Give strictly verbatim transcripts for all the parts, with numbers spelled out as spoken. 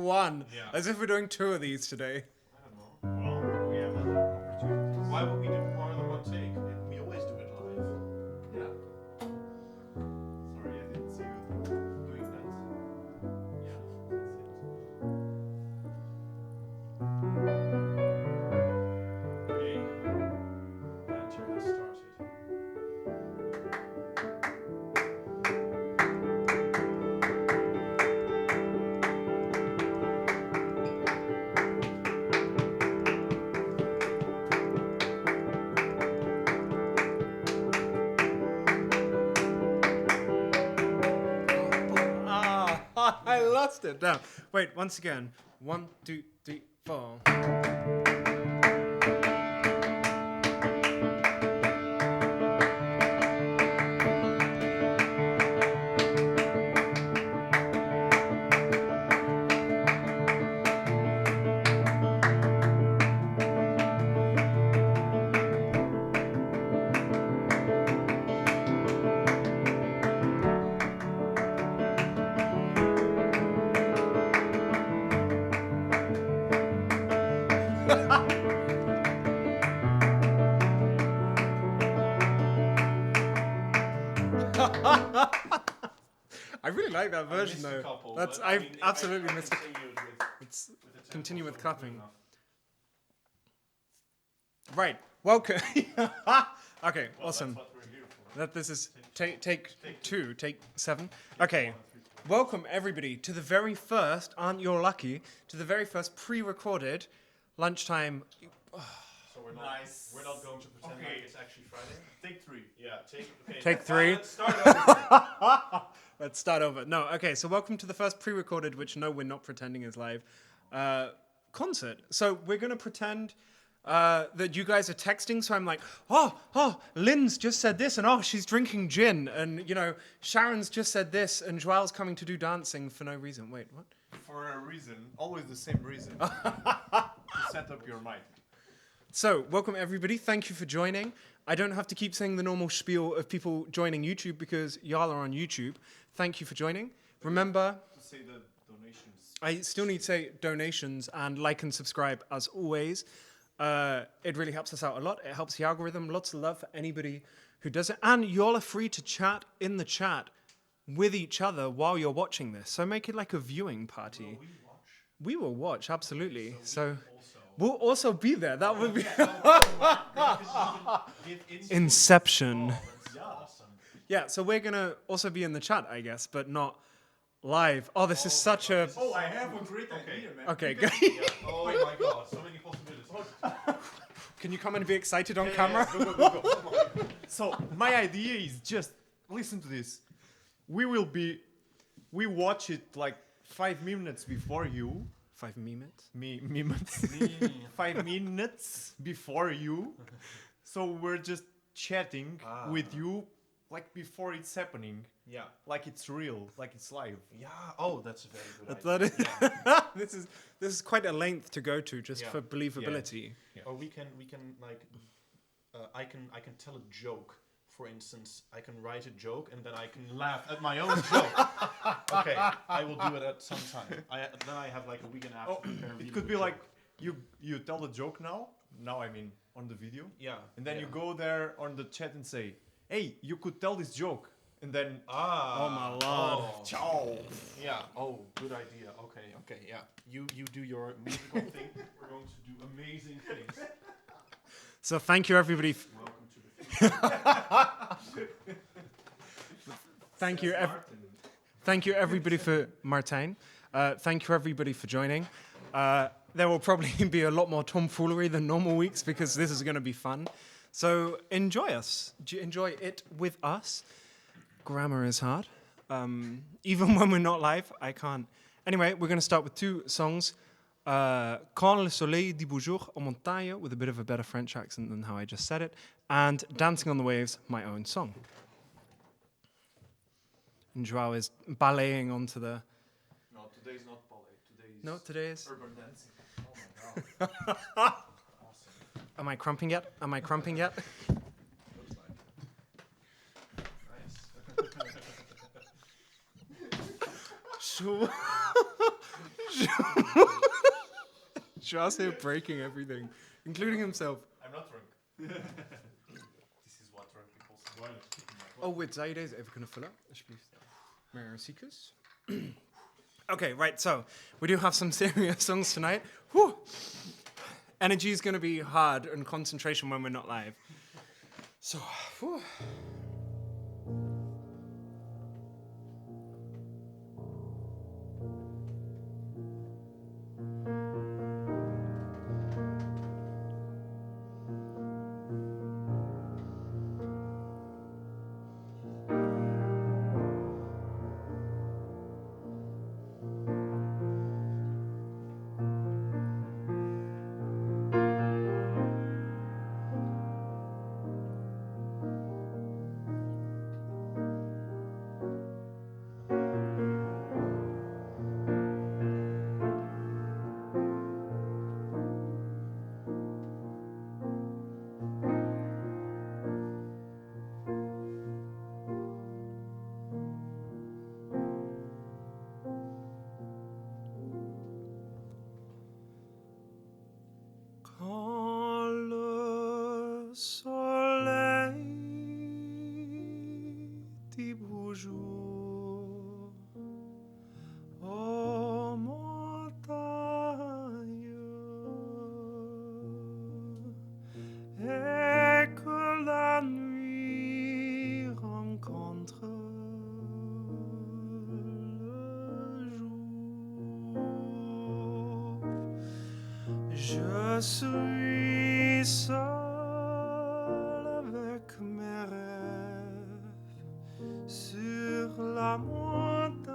One. Yeah. As if we're doing two of these today. I don't know. Well, we have other opportunities. Why would we do more than one take? We always do it live. Yeah. Sorry, I didn't see you doing that. Yeah, that's it. Okay. Banter has started. Ah, I lost it. Now, wait, once again. One, two, three, four. I really like that version, though. That's, I absolutely missed it. It's continue with clapping. Right. Welcome. Okay, awesome. That, this is take, take two, take seven. Okay. Welcome, everybody, to the very first, aren't you lucky, to the very first pre-recorded lunchtime. So we're not, we're not going to pretend like it's actually Friday. Take three. Yeah, take, okay, take three. Let's start over. Let's start over. No, okay, so welcome to the first pre-recorded, which, no, we're not pretending is live, uh, concert. So we're going to pretend uh, that you guys are texting. So I'm like, "Oh, oh, Lynn's just said this, and oh, she's drinking gin, and, you know, Sharon's just said this, and Joao's coming to do dancing for no reason." Wait, what? For a reason, always the same reason. To set up your mic. So, welcome, everybody. Thank you for joining. I don't have to keep saying the normal spiel of people joining YouTube because y'all are on YouTube. Thank you for joining. Remember, to say the donations. I still need to say donations and like and subscribe as always. Uh, it really helps us out a lot. It helps the algorithm. Lots of love for anybody who does it. And y'all are free to chat in the chat with each other while you're watching this. So make it like a viewing party. Will we watch? We will watch, absolutely. So we also, we'll also be there. That would be Inception. Oh, that's awesome. Yeah, so we're gonna also be in the chat, I guess, but not live. Oh, this is such a... Oh, I have a great idea, man. Okay, good. Oh my God, so many possibilities. Can you come and be excited on camera? Yeah, yeah, yeah. Go, go, go, go. So my idea is just, listen to this. We will be, we watch it, like, five minutes before you. Five minutes? Mi-, minutes. Five minutes before you. So we're just chatting with you, like, before it's happening. Yeah. Like it's real, like it's live. Yeah. Oh, that's a very good idea. This is, this is quite a length to go to just for believability. Yeah. Or we can, we can, like, uh, I can, I can tell a joke. For instance, I can write a joke and then I can laugh at my own joke. Okay, I will do it at some time. I, then I have, like, a weekend after. Oh, it could be like, you, you tell the joke now. Now, I mean, on the video. Yeah. And then you go there on the chat and say, "Hey, you could tell this joke." And then, ah, oh my Lord. Ciao. Yeah. Oh, good idea. Okay, okay, yeah. You, you do your musical thing. We're going to do amazing things. So thank you, everybody. Welcome to the future. Thank you, ev-, thank you, everybody, for Martijn. Uh, thank you, everybody, for joining. Uh, there will probably be a lot more tomfoolery than normal weeks because this is gonna be fun. So enjoy us. J-, enjoy it with us. Grammar is hard. Um, even when we're not live, I can't. Anyway, we're gonna start with two songs. Uh, Quand le soleil dit bonjour aux montagnes, with a bit of a better French accent than how I just said it, and Dancing on the Waves, my own song. And Joao is balleting onto the... No, today's not ballet. Today's... No, today's urban dancing. Oh my God. Awesome. Am I cramping yet? Am I cramping yet? Looks like. Nice. Je, je Josh here breaking everything, including himself. I'm not drunk. This is what drunk people say. Oh, wait, Zaydes, ev a fylla. Mary Seekers. Okay, right, so we do have some serious songs tonight. Whew! Energy is gonna be hard and concentration when we're not live. So, whew. Quand le soleil dit bonjour aux montagnes et que la nuit rencontre le jour. Je suis seul avec mes rêves sur la montagne.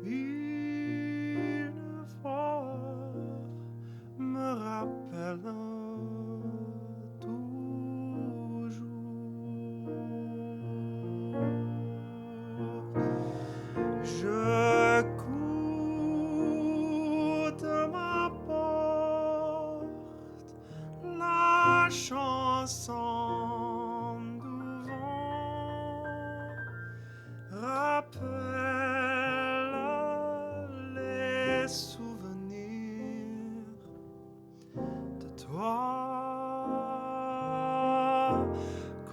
Une voix me rappelle toujours. Je cours de ma porte la chanson du vent. Rappelle les souvenirs de toi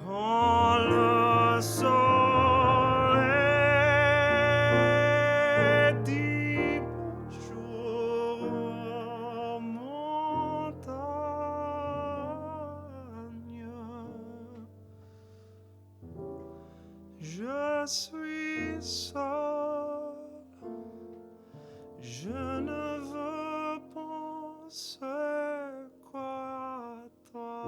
quand le soleil dit bonjour aux montagnes. Je suis seul, je ne veux penser qu'à toi.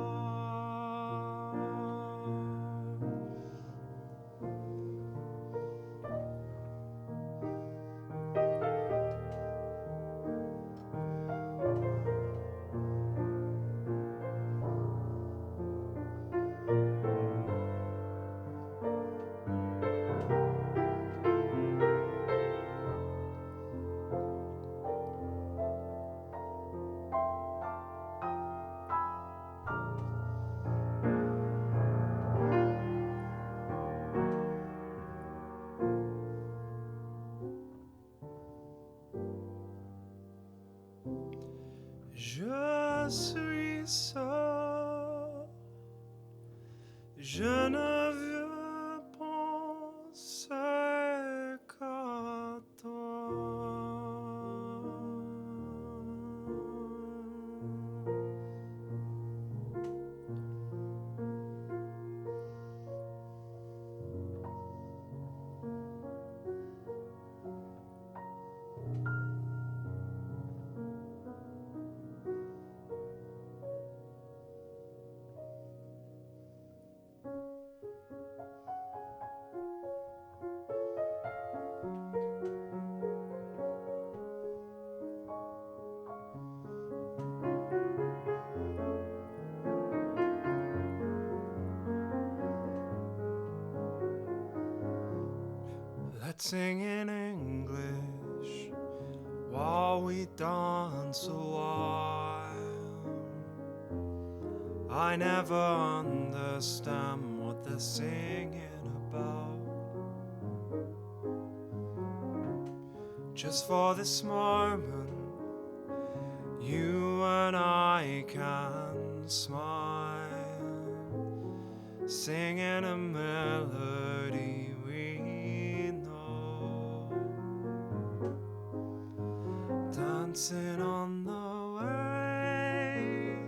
Je suis seul, je ne veux penser qu'à toi. Let's sing in English while we dance a while. I never understand what they're singing about. Just for this moment, you and I can smile, singing a melody we know. Dancing on the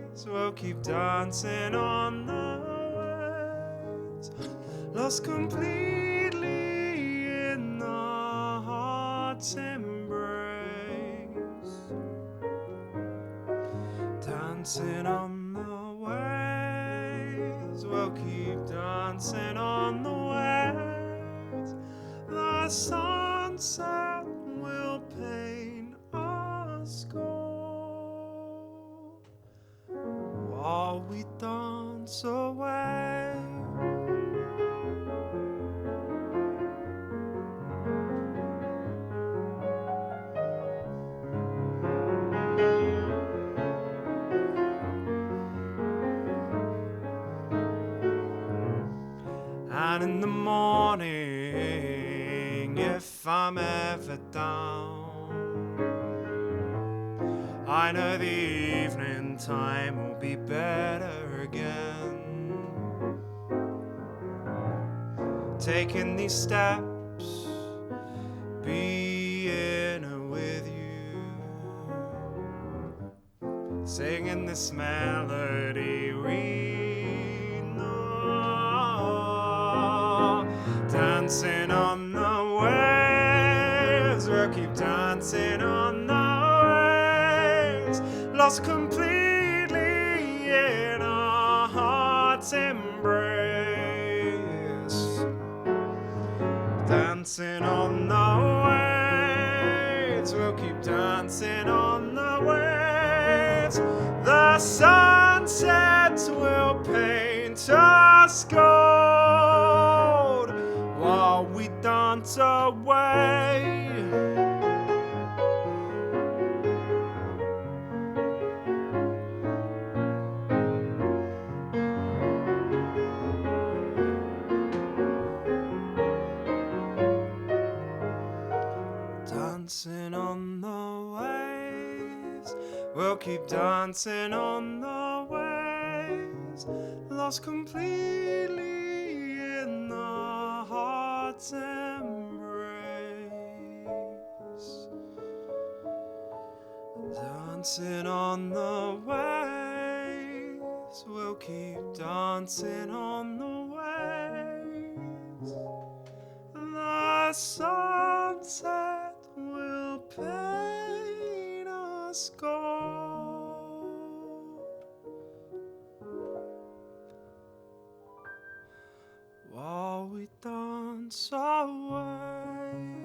waves, we'll keep dancing on the waves, lost completely in the heart's embrace. Dancing on the waves, we'll keep dancing on the waves. The sunset will paint us gold while we dance away. And in the morning, if I'm ever down, I know the evening time will be better again. Taking these steps, being with you, singing this melody we know. Dancing on the waves, we'll keep dancing on the waves, lost completely in our heart's embrace. Dancing on the waves, we'll keep dancing on the waves. The sunset will paint us gold while we dance away. Dancing on the waves, we'll keep dancing on the waves, lost completely in the heart's embrace. Dancing on the waves, we'll keep dancing on the waves. The sunset will paint us gold while we dance away.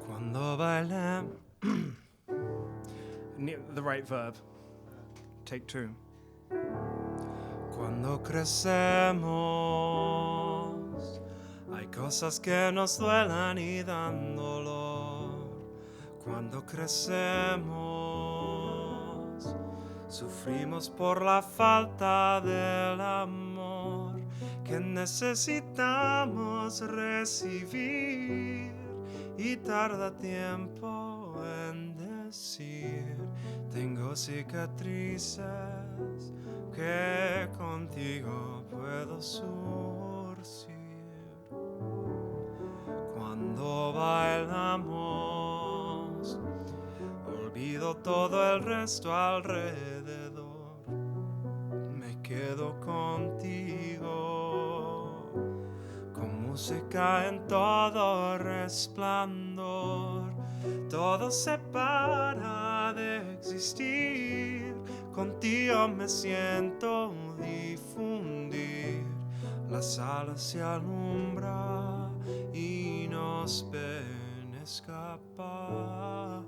Cuando bailamos. The right verb. Take two. Cuando crecemos, hay cosas que nos duelen y dan dolor. Cuando crecemos, sufrimos por la falta del amor que necesitamos recibir y tarda tiempo en decir: tengo cicatrices que contigo puedo surcir. Cuando bailamos, olvido todo el resto alrededor. Me quedo contigo Seca en todo resplandor, todo se para de existir. Contigo me siento difundir, las alas se alumbra y nos ven escapar.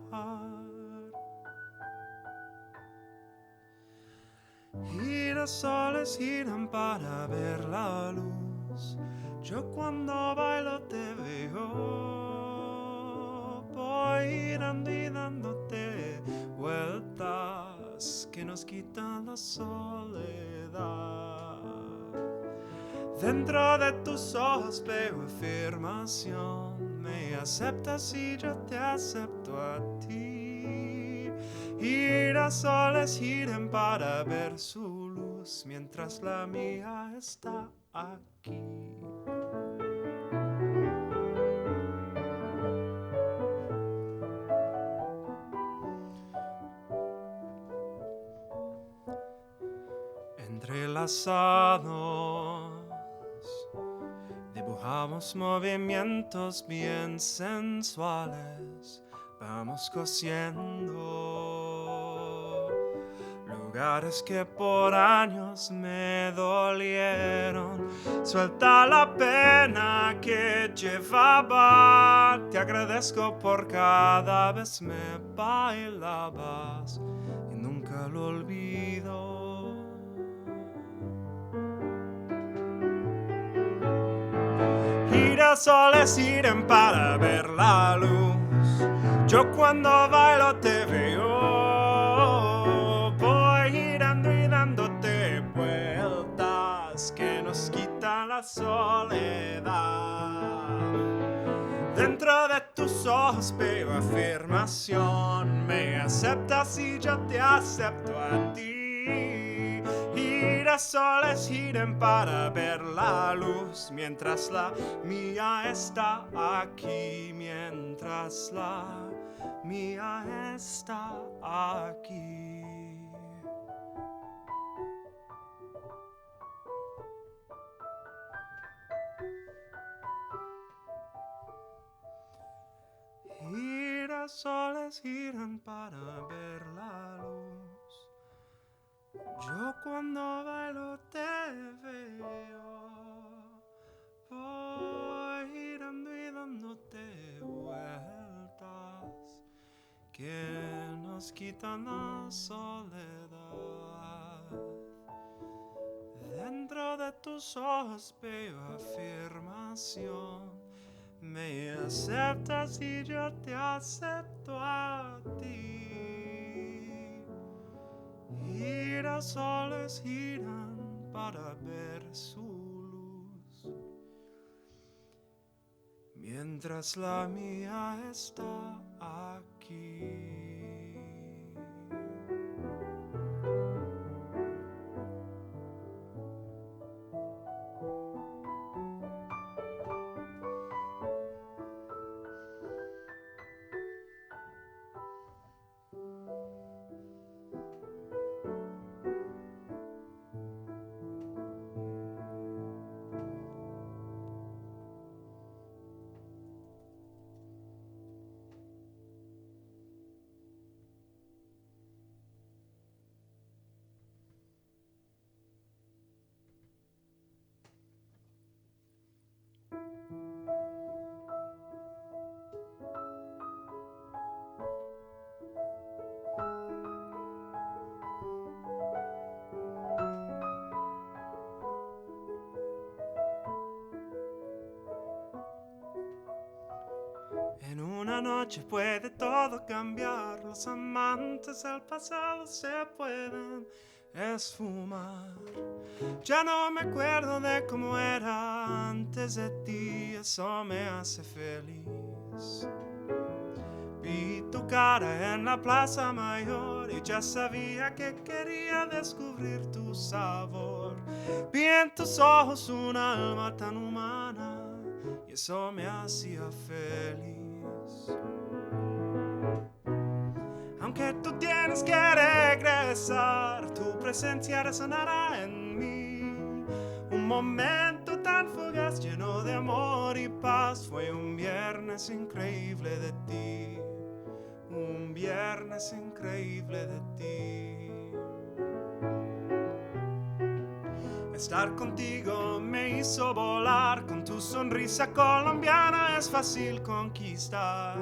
Girasoles giran para ver la luz. Yo cuando bailo te veo. Voy girando y dándote vueltas que nos quitan la soledad. Dentro de tus ojos veo afirmación. Me aceptas y yo te acepto a ti. Girasoles giran para ver su luz mientras la mía está aquí. Entrelazados, dibujamos movimientos bien sensuales. Vamos cosiendo lugares que por años me dolieron. Suelta la pena que llevaba. Te agradezco por cada vez me bailabas y nunca lo olvido. Girasoles giran para ver la luz. Yo cuando bailo te veo. Voy girando y dándote vueltas que nos quitan la soledad. Dentro de tus ojos veo afirmación. Me aceptas y yo te acepto a ti. Girasoles giran para ver la luz mientras la mía está aquí, mientras la mía está aquí. Girasoles giran para ver la luz. Yo cuando bailo te veo. Voy girando y dándote vueltas que nos quitan la soledad. Dentro de tus ojos veo afirmación. Me aceptas y yo te acepto a ti. Girasoles giran para ver su luz. Mientras la mía está aquí. En una noche puede todo cambiar, los amantes del pasado se pueden esfumar. Ya no me acuerdo de cómo era antes de ti, eso me hace feliz. Vi tu cara en la plaza mayor y ya sabía que quería descubrir tu sabor. Vi en tus ojos un alma tan humana y eso me hacía feliz. Aunque tú tienes que regresar, tu presencia resonará en mí. Un momento tan fugaz, lleno de amor. paz, fue un viernes increíble de ti. Un viernes increíble de ti. Estar contigo me hizo volar, con tu sonrisa colombiana es fácil conquistar.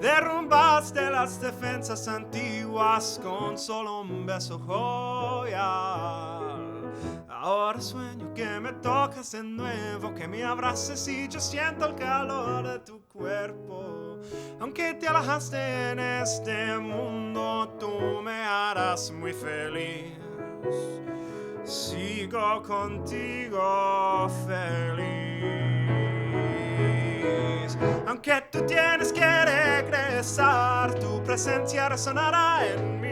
Derrumbaste las defensas antiguas con solo un beso jovial. Ahora sueño que me tocas de nuevo, que me abrazas y yo siento el calor de tu cuerpo. Aunque te alejaste en este mundo, tú me harás muy feliz. Sigo contigo feliz. Aunque tú tienes que regresar, tu presencia resonará en mí.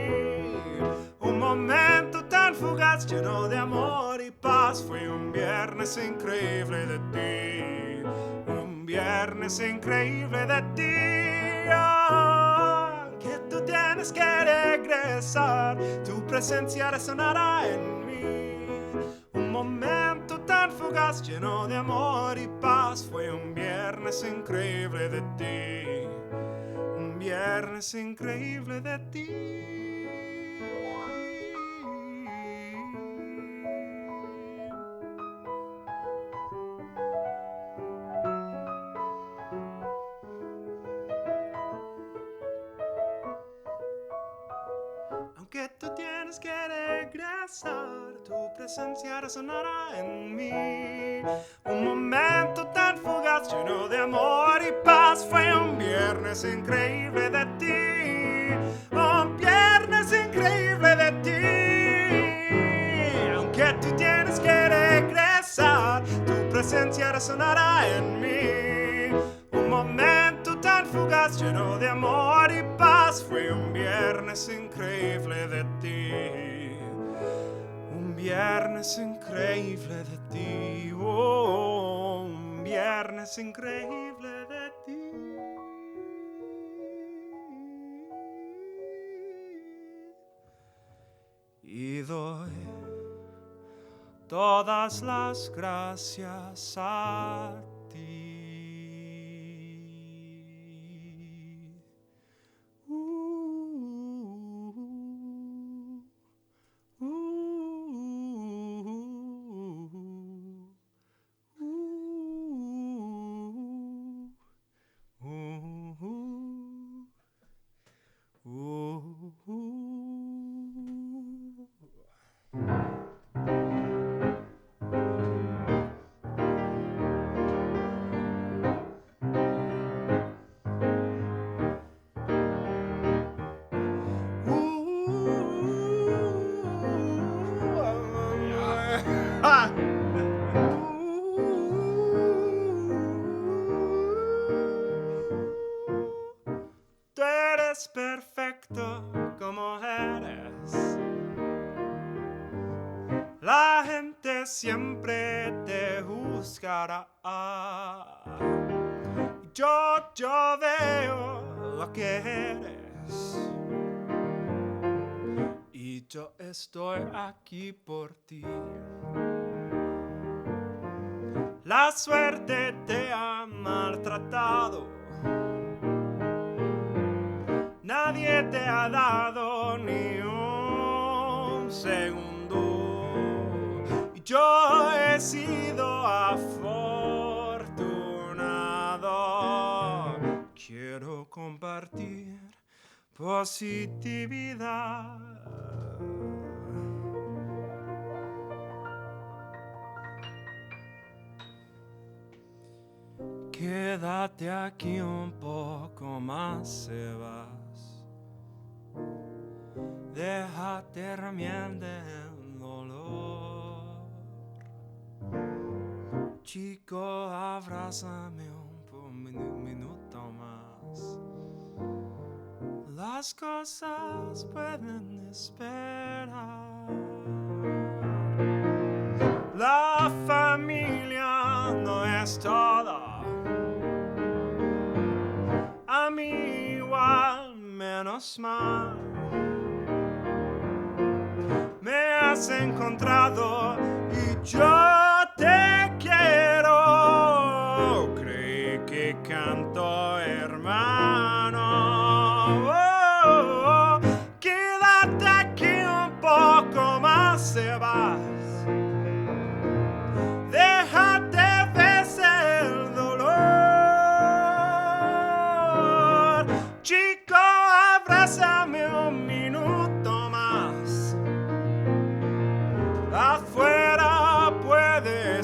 Un momento tan fugaz, lleno de amor y paz, fue un viernes increíble de ti. Un viernes increíble de ti. Aunque tú tienes que regresar, tu presencia resonará en mí. Un momento tan fugaz, lleno de amor y paz, fue un viernes increíble de ti. Un viernes increíble de ti. Aunque tú tienes que regresar, tu presencia resonará en mí. Un momento tan fugaz, lleno de amor y paz, fue un viernes increíble de ti. Un viernes increíble de ti. Aunque tú tienes que regresar, tu presencia resonará en mí. Un momento tan fugaz, lleno de amor y paz, fue un viernes increíble de ti. Un viernes increíble de ti, oh, un viernes increíble de ti. Y doy todas las gracias a ti. Uh, uh, uh, uh. Tú eres perfecto como eres. La gente siempre te juzgará. Yo, yo veo lo que eres. Y yo estoy aquí por ti. La suerte te ha maltratado. Nadie te ha dado ni un segundo. Y yo he sido afortunado. Quiero compartir positividad. Quédate aquí un poco más, Sebas. Déjate también del dolor. Chico, abrázame un po-, minu-, minuto más. Las cosas pueden esperar. La familia no es todo. A mí igual, menos mal. Me has encontrado y yo te quiero. Creí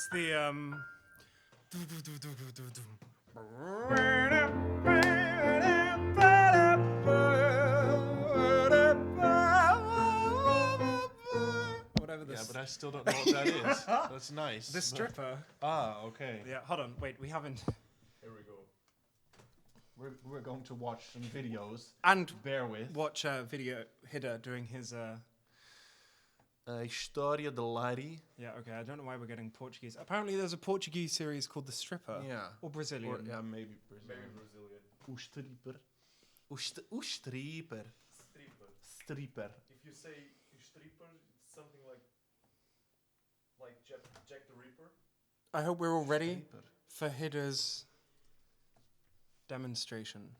It's the, um, whatever this. Yeah, but I still don't know what that is. That's nice. The stripper. Ah, okay. Yeah, hold on. Wait, we haven't. Here we go. We're, we're going to watch some videos. And bear with. Watch a video Hida doing his, uh, uh, História de Lari. Yeah, okay. I don't know why we're getting Portuguese. Apparently, there's a Portuguese series called The Stripper. Yeah. Or Brazilian. Or, yeah, maybe Brazilian. Maybe Brazilian. O Stripper. O, st o Stripper. Stripper. Stripper. If you say O Stripper, it's something like, like Jack, Jack the Ripper. I hope we're all ready for Hida's demonstration.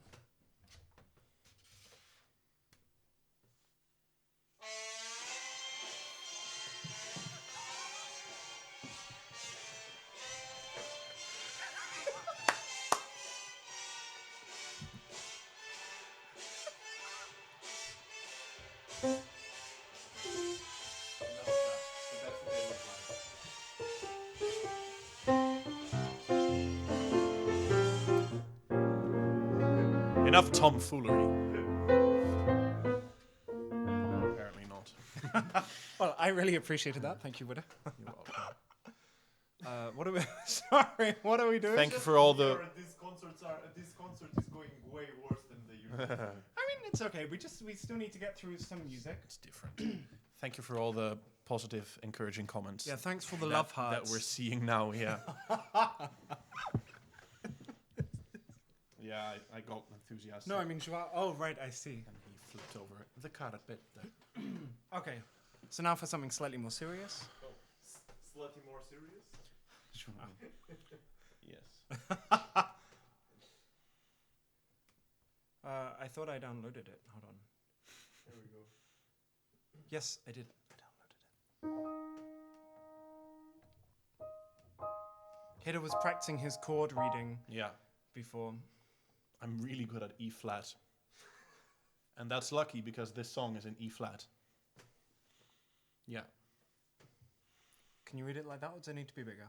Enough tomfoolery. Apparently not. Well, I really appreciated that. Thank you, Wida. You're welcome. Uh, what are we? Sorry, what are we doing? Thank you for all the. This concert is going way worse than the usual. I mean, it's okay. We just, we still need to get through some music. It's different. Thank you for all the positive, encouraging comments. Yeah, thanks for the love hearts that we're seeing now. Yeah. Yeah, I, I got enthusiastic. No, I mean, Joao. Oh, right, I see. And he flipped over the carpet. Okay, so now for something slightly more serious. Oh, s- slightly more serious? Joao. Yes. Uh, I thought I downloaded it. Hold on. There we go. Yes, I did. I downloaded it. Hida was practicing his chord reading. Yeah. Before. I'm really good at E flat. And that's lucky because this song is in E flat. Yeah. Can you read it like that, or does it need to be bigger?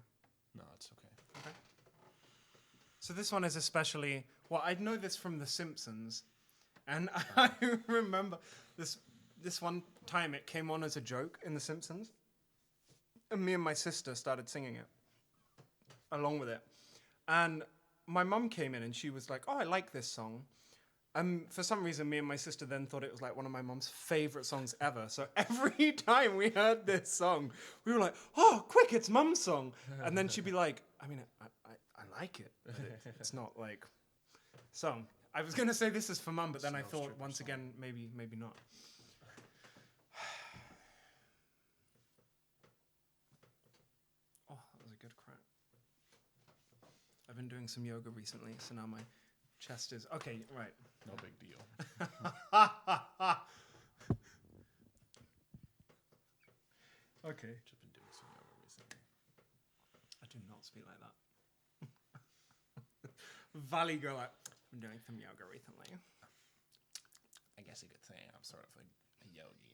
No, it's okay. Okay. So this one is especially, well, I know this from The Simpsons, and I remember this, this one time it came on as a joke in The Simpsons, and me and my sister started singing it along with it. And my mum came in and she was like, "Oh, I like this song." And for some reason, me and my sister then thought it was, like, one of my mum's favorite songs ever. So every time we heard this song, we were like, "Oh, quick, it's Mum's song." And then she'd be like, "I mean, I, I, I like it, but it, it's not, like." So I was going to say this is for Mum, but then I thought, once again, maybe, maybe not. Oh, that was a good crack. I've been doing some yoga recently, so now my chest is okay, right. No big deal. Okay. Just been doing some yoga recently. I do not speak like that. Valley girl, like, "I've been doing some yoga recently." I guess you could say I'm sort of a, a yogi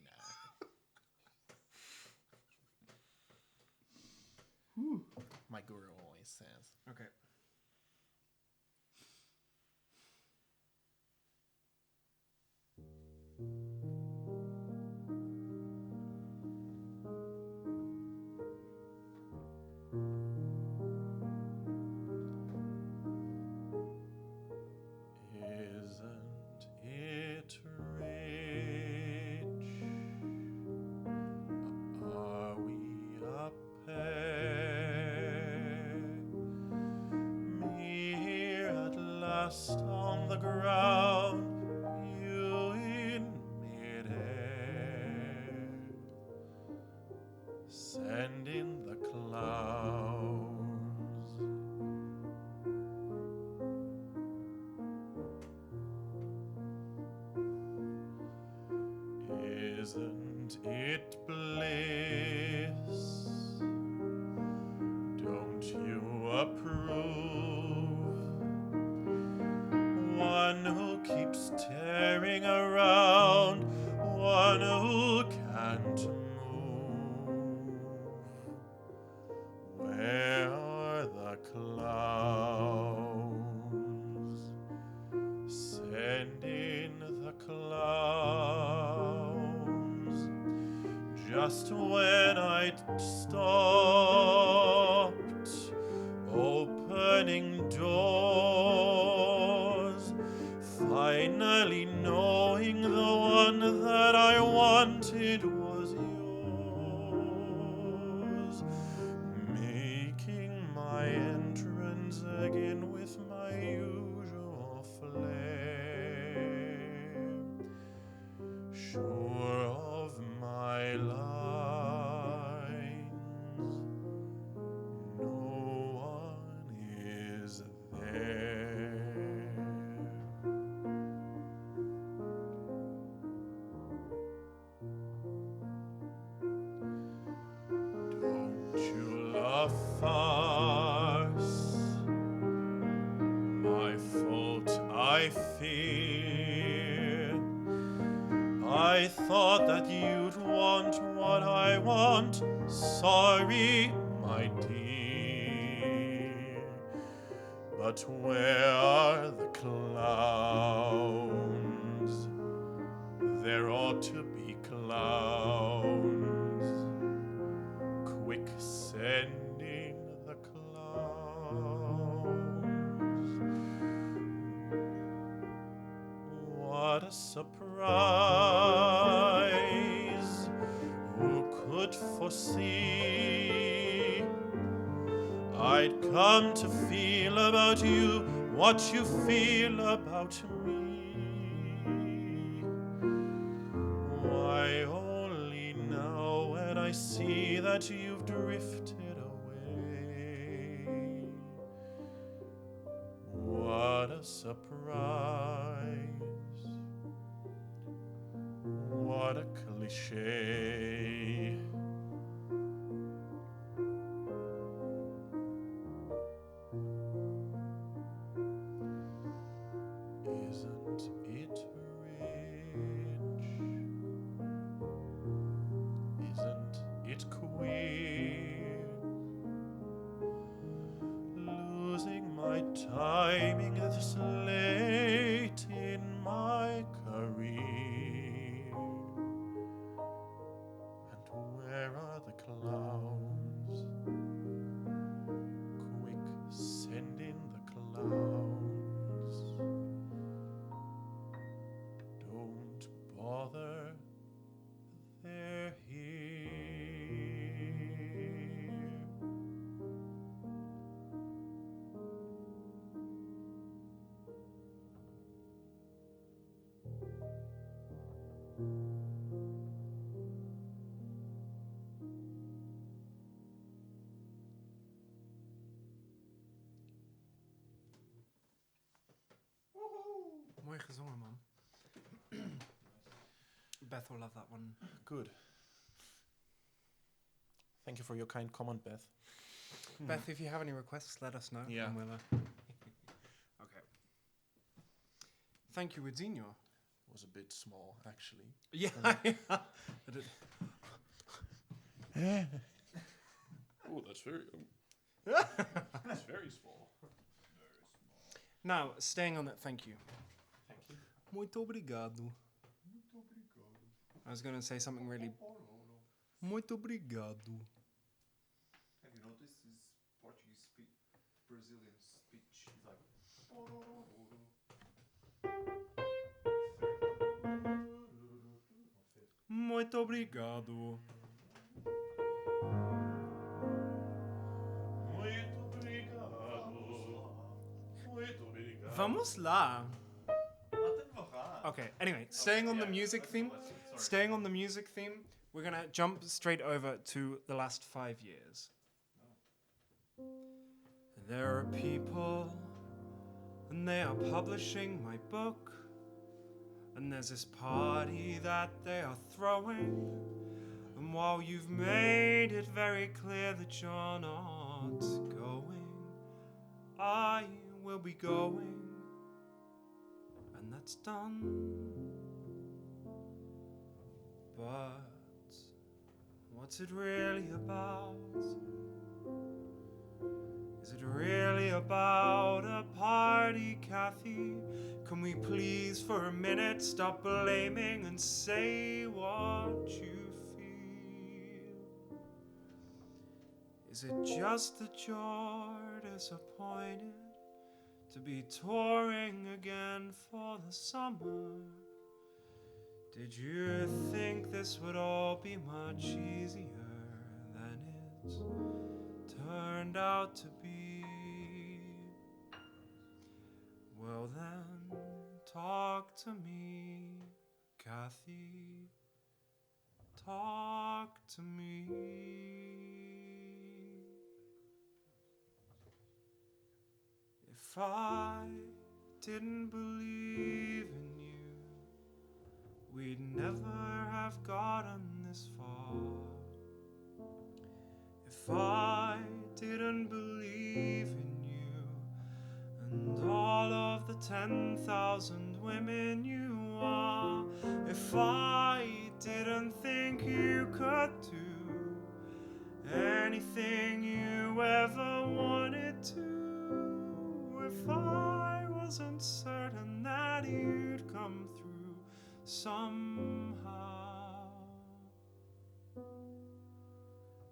now. My guru always says. Okay. Isn't it rich? Are we a pair? Me here at last on the ground, you in midair. Send in the clowns. Isn't it bliss? Don't you approve? One who keeps tearing around, one who can't move. Just when I'd stopped opening doors, finally knowing the one that I wanted was yours, making my entrance again with my usual flair. Sure of my lines, no one is there. Don't you laugh fast. My fault, I fear. I thought that you'd want what I want. Sorry, my dear. But where are the clowns? There ought to be clowns. Quick, send in the clowns. What a surprise! Who could foresee? I'd come to feel about you what you feel about me. Why, only now when I see that you've drifted away. What a surprise. What a cliche. Isn't it rich? Isn't it queer? Losing my timing this late in my career. And where are the clowns? Quick, send in the clowns. Don't bother, they're here. Moy ghes ow, Mum. Beth will love that one. Good. Thank you for your kind comment, Beth. Beth, if you have any requests, let us know. Yeah. And we'll, uh, okay. Thank you, Widzino. Was a bit small, actually. Yeah. I did. Oh, that's very, um, that's very small. Now, staying on that, thank you. Thank you. Muito obrigado. Muito obrigado. I was gonna say something really. Oh, no, no. Muito obrigado. Have you noticed his Portuguese speech, Brazilian speech is like. Vamos lá. Okay, anyway, staying on the music theme, staying on the music theme, we're gonna jump straight over to the last five years. There are people, and they are publishing my book. And there's this party that they are throwing. And while you've made it very clear that you're not going, I will be going. And that's done. But what's it really about? Is it really about a party, Kathy? Can we please for a minute stop blaming and say what you feel? Is it just that you're disappointed to be touring again for the summer? Did you think this would all be much easier than it's turned out to be? Well then, talk to me, Kathy. Talk to me. If I didn't believe in you, we'd never have gotten this far. If I didn't believe in you and all of the ten thousand women you are, if I didn't think you could do anything you ever wanted to, if I wasn't certain that you'd come through somehow.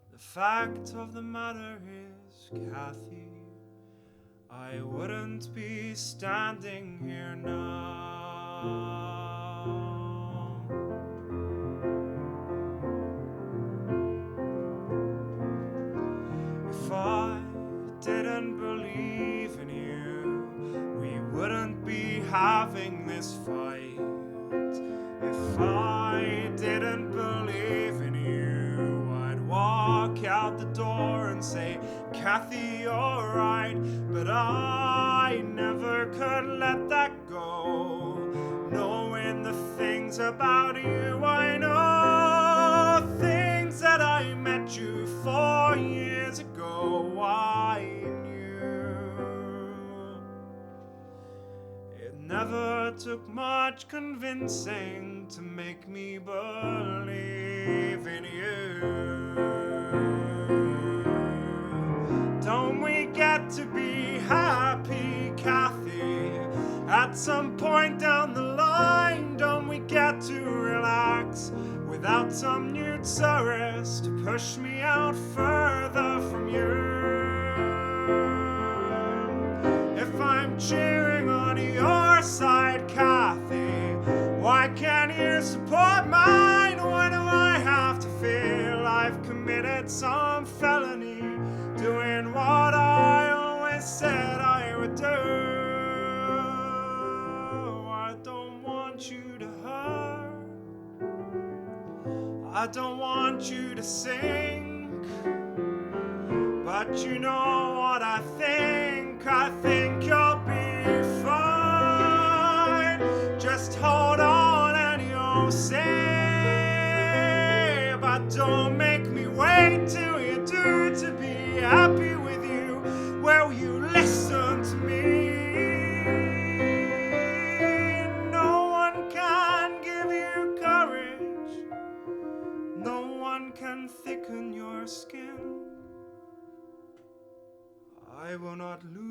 The fact of the matter is, Kathy, I wouldn't be standing here now. If I didn't believe in you, we wouldn't be having this fight. If I didn't believe in you, I'd walk out the door and say, "Kathy, you're right," but I never could let that go. Knowing the things about you I know, things that I met you four years ago, I knew. It never took much convincing to make me believe in you. Don't we get to be happy, Kathy? At some point down the line, don't we get to relax without some new terrorist to push me out further from you? If I'm cheering on your side, Kathy, why can't you support mine? Why do I have to feel I've committed some felony, doing what I always said I would do? I don't want you to hurt. I don't want you to sink, but you know what I think. I think you'll be fine. Just hold on and you'll see. But don't make me wait till you do to be happy with you. Will you listen to me? No one can give you courage. No one can thicken your skin. I will not lose,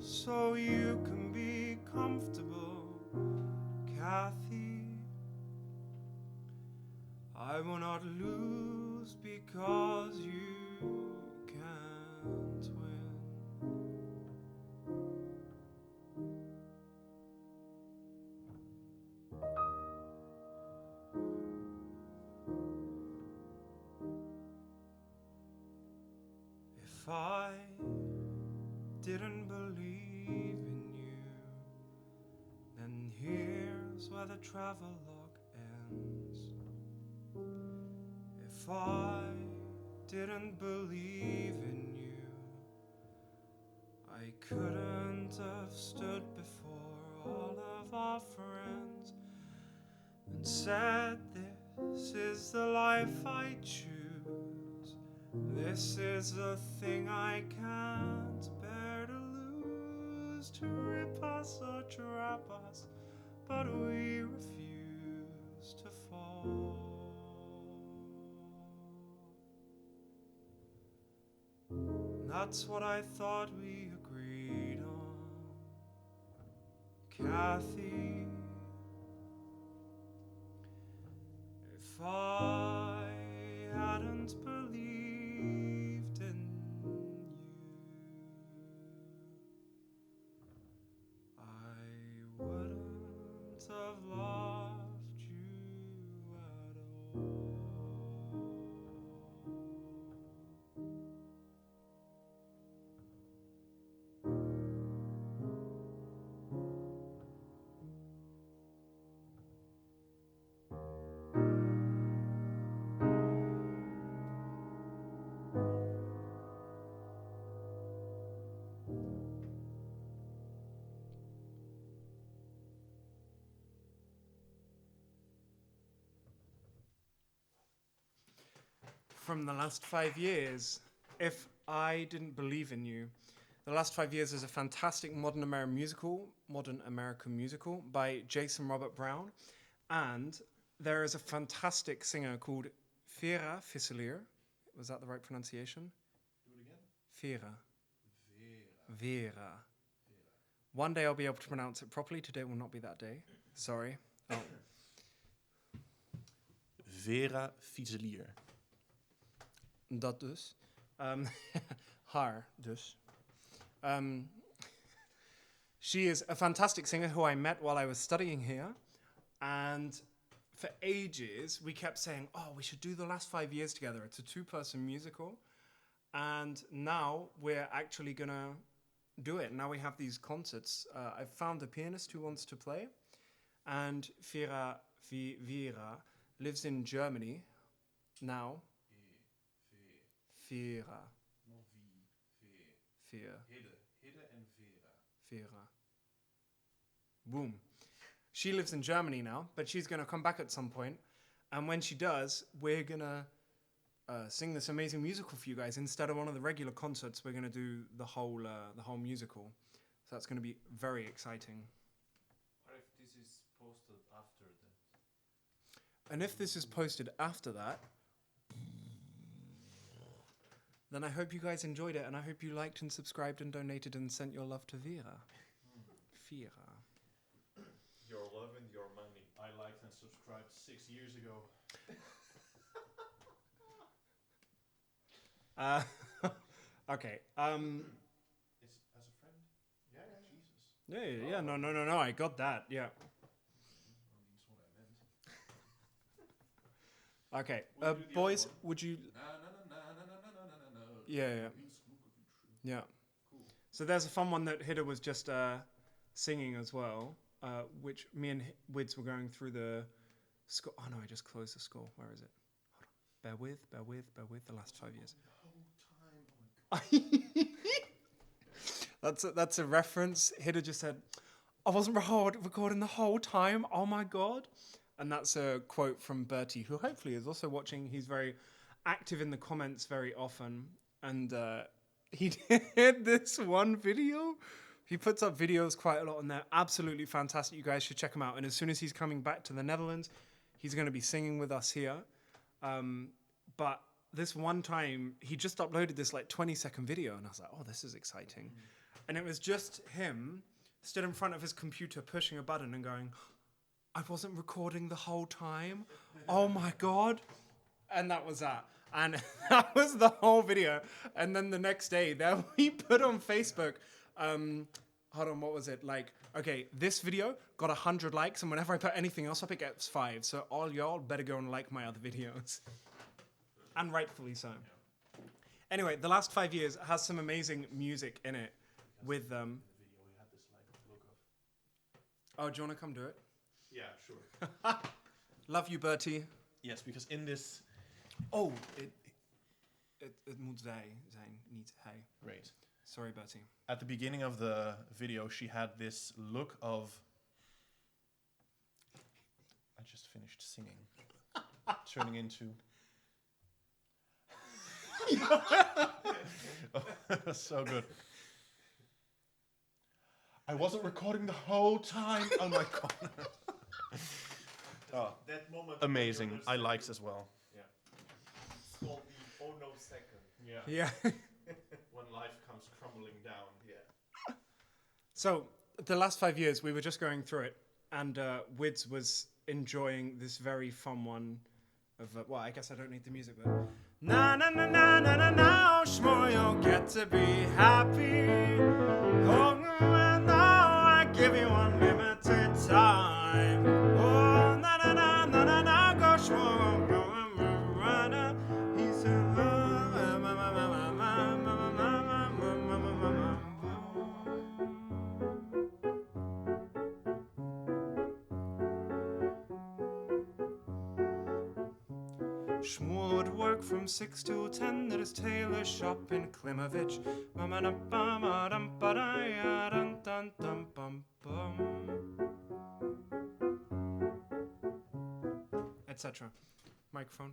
so you can be comfortable, Kathy. I will not lose because you can't win. If I didn't believe in you, then here's where the travelogue ends. If I didn't believe in you, I couldn't have stood before all of our friends and said, "This is the life I choose. This is the thing I can't bear to lose, to rip us or trap us, but we refuse to fall." That's what I thought we agreed on, Kathy. If I hadn't from the last five years, If I Didn't Believe in You. The Last Five Years is a fantastic modern American musical, modern American musical by Jason Robert Brown, and there is a fantastic singer called Vera Fusilier. Was that the right pronunciation? Do it again. Vera. Vera. Vera. One day I'll be able to pronounce it properly. Today will not be that day. Sorry. Oh. Vera Fusilier. Dat dus. Um, har dus. Um, she is a fantastic singer who I met while I was studying here. And for ages, we kept saying, "Oh, we should do The Last Five Years together. It's a two-person musical." And now we're actually gonna do it. Now we have these concerts. Uh, I've found a pianist who wants to play. And Vera, Vi- Vera lives in Germany now. Vera. Vera. Not V. Vera. Vera. Hidde. Hidde and Vera. Vera. Boom. She lives in Germany now, but she's going to come back at some point. And when she does, we're going to uh, sing this amazing musical for you guys. Instead of one of the regular concerts, we're going to do the whole uh, the whole musical. So that's going to be very exciting. What if this is posted after that? And if this is posted after that, then I hope you guys enjoyed it, and I hope you liked and subscribed and donated and sent your love to Vera. Vera. Your love and your money. I liked and subscribed six years ago. Uh, okay. Um, Is as a friend? Yeah, yeah, yeah. Jesus. Yeah, yeah, yeah, no, no, no, no, I got that, yeah. That means what I meant. Okay, uh, boys, would you... Yeah, yeah. Yeah. Cool. So there's a fun one that Hidde was just uh, singing as well, uh, which me and Hi- Wids were going through the score. Oh no, I just closed the score. Where is it? Hold on. Bear with, bear with, bear with. The last five years. That's a, that's a reference. Hidde just said, "I wasn't record- recording the whole time. Oh my God." And that's a quote from Bertie, who hopefully is also watching. He's very active in the comments very often. And uh, he did this one video. He puts up videos quite a lot, and they're absolutely fantastic. You guys should check him out. And as soon as he's coming back to the Netherlands, he's going to be singing with us here. Um, but this one time, he just uploaded this like twenty second video, and I was like, "Oh, this is exciting." And it was just him stood in front of his computer pushing a button and going, "I wasn't recording the whole time. Oh my God." And that was that. And that was the whole video. And then the next day, there we put on Facebook, um, hold on, what was it? Like, okay, this video got a hundred likes, and whenever I put anything else up, it gets five. So all y'all better go and like my other videos. And rightfully so. Anyway, The Last Five Years has some amazing music in it with them. Oh, do you want to come do it? Yeah, sure. Love you, Bertie. Yes, because in this... Oh, it, it, it moet zij zijn, niet hij. Great. Sorry, Bertie. At the beginning of the video, she had this look of... I just finished singing. Turning into... Oh, that's so good. I wasn't recording the whole time. Oh my God. Oh, that moment, amazing. I likes as well. Yeah. It's called the oh no second. Yeah. Yeah. When life comes crumbling down. Yeah. So, the last five years, we were just going through it, and uh, Wids was enjoying this very fun one of, uh, well, I guess I don't need the music, but... Na na na na na na na, Shmuel, get to be happy. Oh, and now I give you unlimited time. Oh, na na na na na na, go, Shmuel, go and run. He said, Shmuel would work from six till ten at his tailor shop in Klimovich. Mama-na-ba-ma-dum-ba-da-ya-dum-dum-dum-bum-bum. Et cetera. Microphone.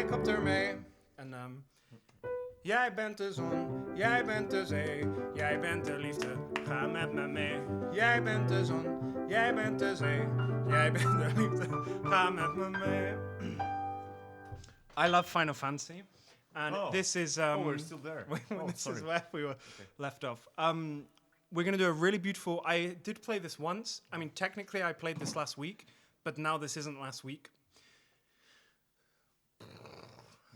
helicopter me. And, um, jij bent de zon, jij bent de zee, jij bent de liefde, ga met me mee. Jij bent de zon, jij bent de zee, jij bent de liefde, ga met me mee. I love Final Fantasy. And Oh. this is, um, Oh, we're still there. Oh, this is sorry. where we were Okay. left off. Um, we're going to do a really beautiful. I did play this once. I mean, technically, I played this last week, but now this isn't last week.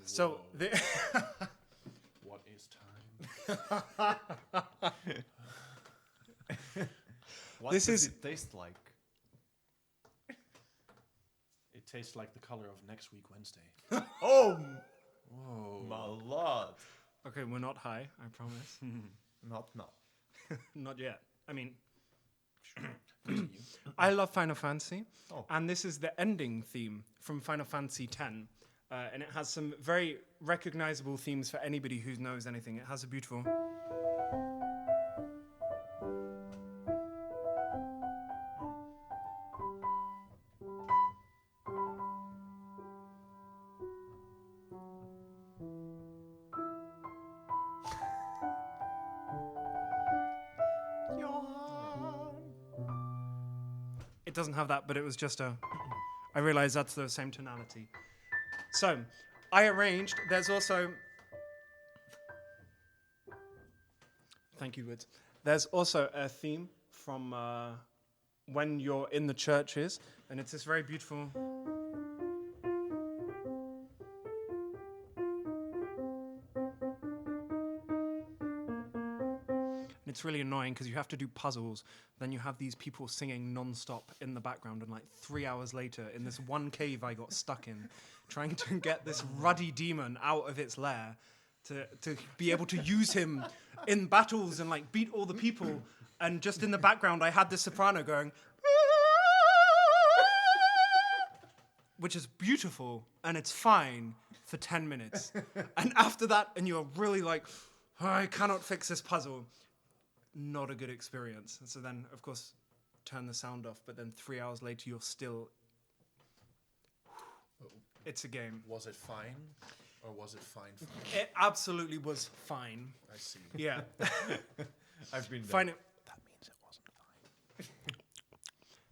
So the What is time? What This does is it taste like? It tastes like the color of next week Wednesday. Oh, m- Whoa. my lord. Okay, we're not high, I promise. Not now. Not yet. I mean, I love Final Fantasy, Oh. and this is the ending theme from Final Fantasy ten, uh, and it has some very recognizable themes for anybody who knows anything. It has a beautiful. doesn't have that, but it was just a. I realized that's the same tonality. So, I arranged. There's also. Thank you, Woods. There's also a theme from uh, when you're in the churches, and it's this very beautiful. And it's really annoying because you have to do puzzles. Then you have these people singing non-stop in the background, and like three hours later, in this one cave I got stuck in, trying to get this ruddy demon out of its lair to, to be able to use him in battles and like beat all the people. And just in the background, I had this soprano going, which is beautiful and it's fine for ten minutes. And after that, and you're really like, "Oh, I cannot fix this puzzle." Not a good experience. So then, of course, turn the sound off, but then three hours later, you're still. It's a game. Was it fine? Or was it fine, fine? It absolutely was fine. I see. Yeah. I've been there. Fine. That means it wasn't fine.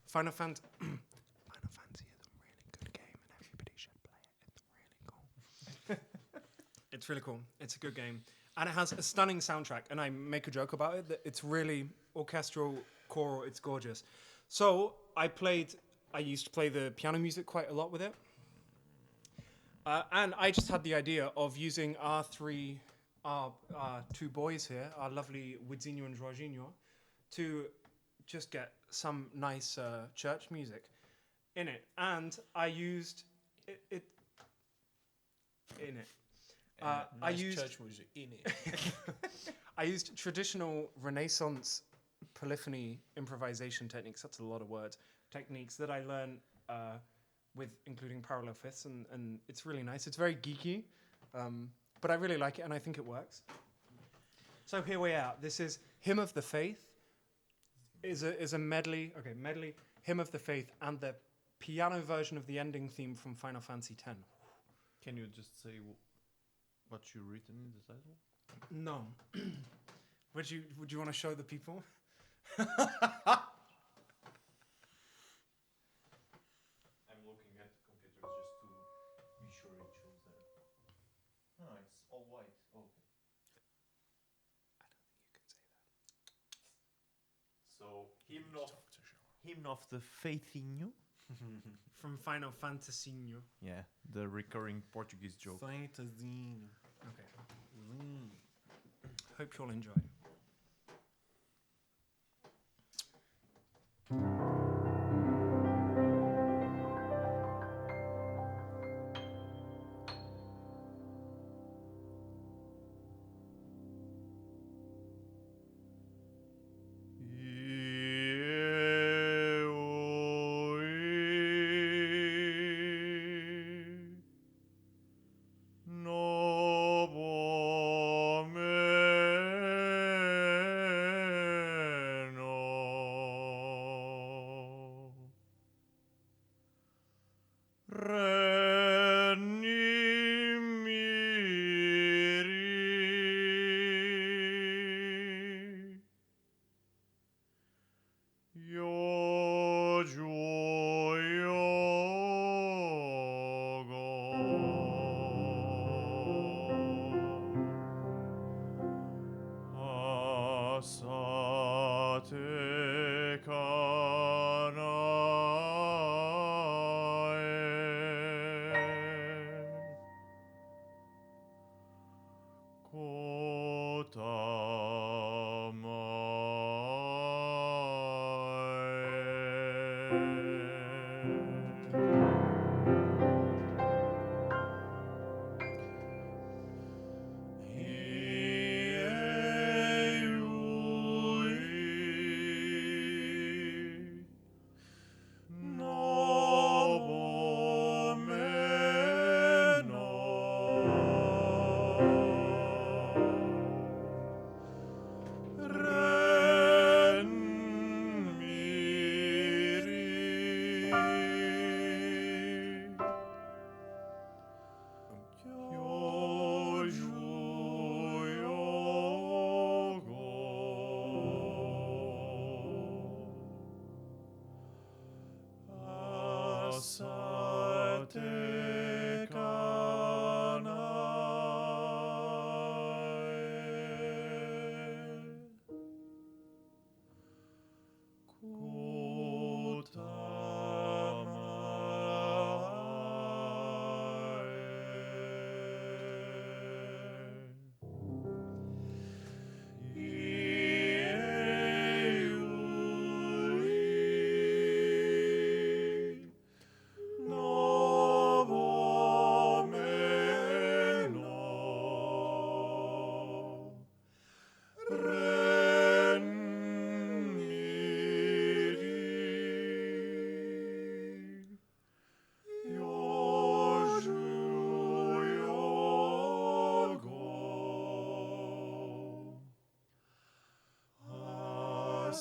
Final Fantasy. Final Fantasy is a really good game, and everybody should play it. It's really cool. It's really cool. It's a good game. And it has a stunning soundtrack, and I make a joke about it, that it's really orchestral, choral, it's gorgeous. So I played, I used to play the piano music quite a lot with it. Uh, and I just had the idea of using our three, our, our two boys here, our lovely Widzinho and Jorginho, to just get some nice uh, church music in it. And I used it, it in it. Uh, I used church music in it. I used traditional Renaissance polyphony improvisation techniques. That's a lot of words. Techniques that I learned uh, with including parallel fifths, and, and it's really nice. It's very geeky, um, but I really like it, and I think it works. So here we are. This is Hymn of the Faith. Is a is a medley. Okay, medley. Hymn of the Faith and the piano version of the ending theme from Final Fantasy ten. Can you just say wh- what you written in the title? No. Would you Would you want to show the people? I'm looking at the computer just to be sure it shows there. No, it's all white. Okay. I don't think you can say that. So, hymn of, hymn of the Faithinho. From Final Fantasy. Yeah, the recurring Portuguese joke. Fantasinho. Okay. Hope you all enjoy.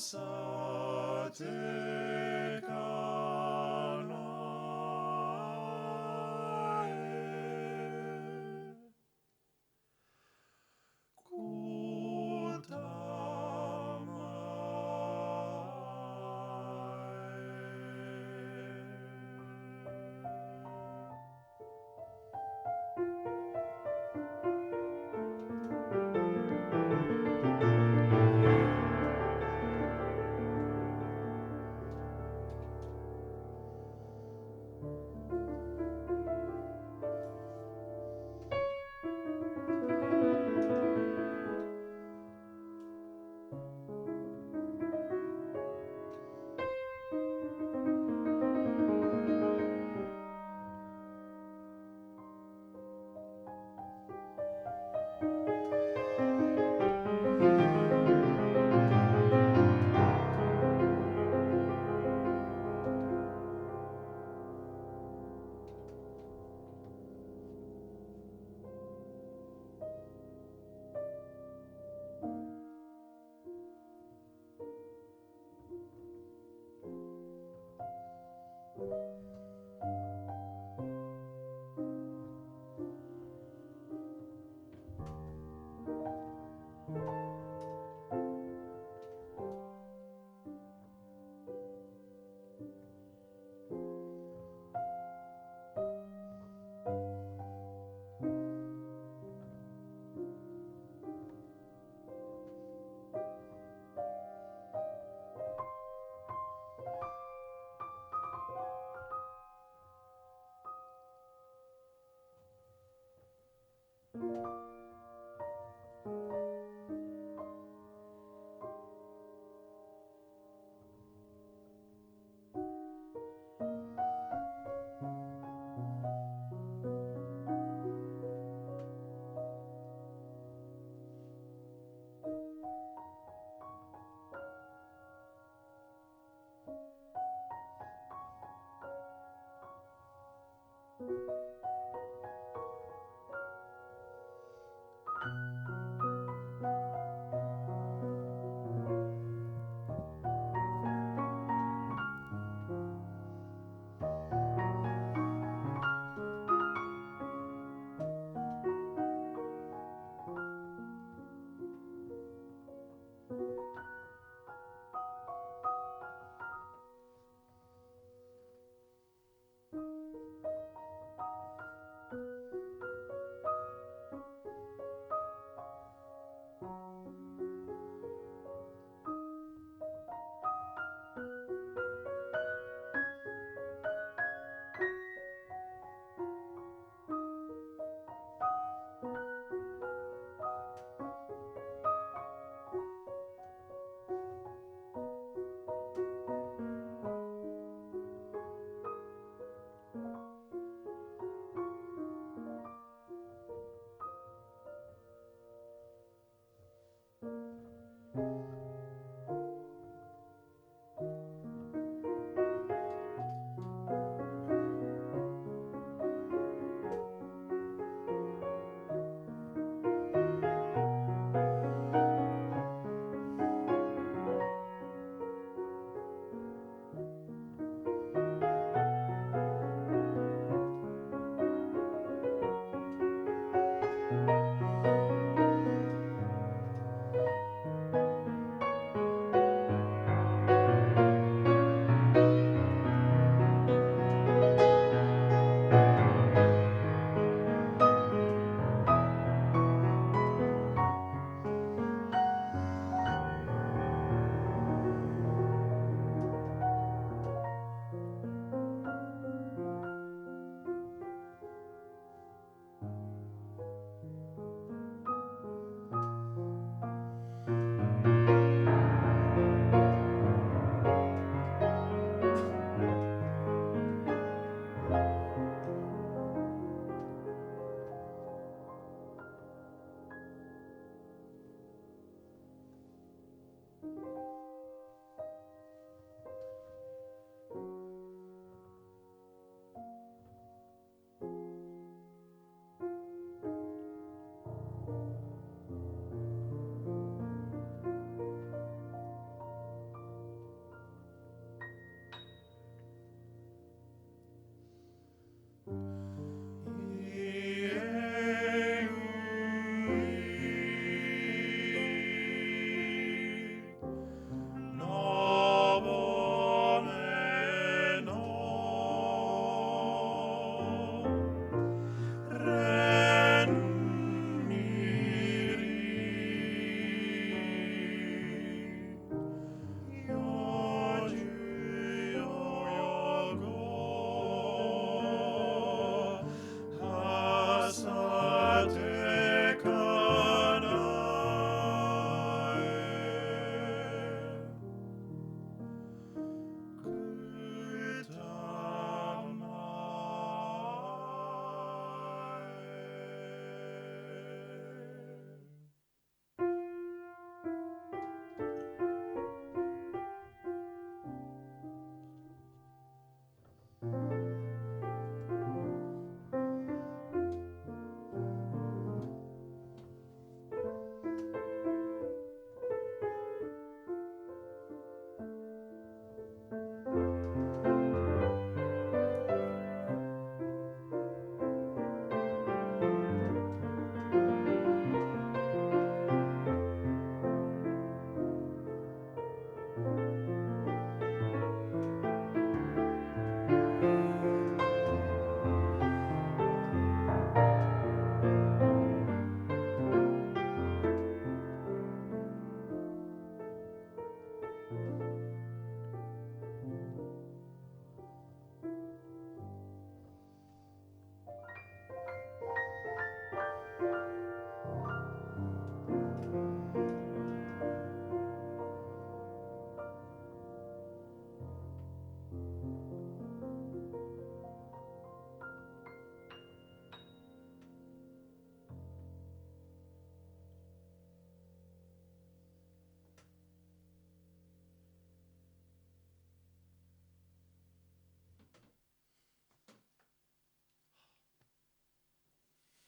Satekanae.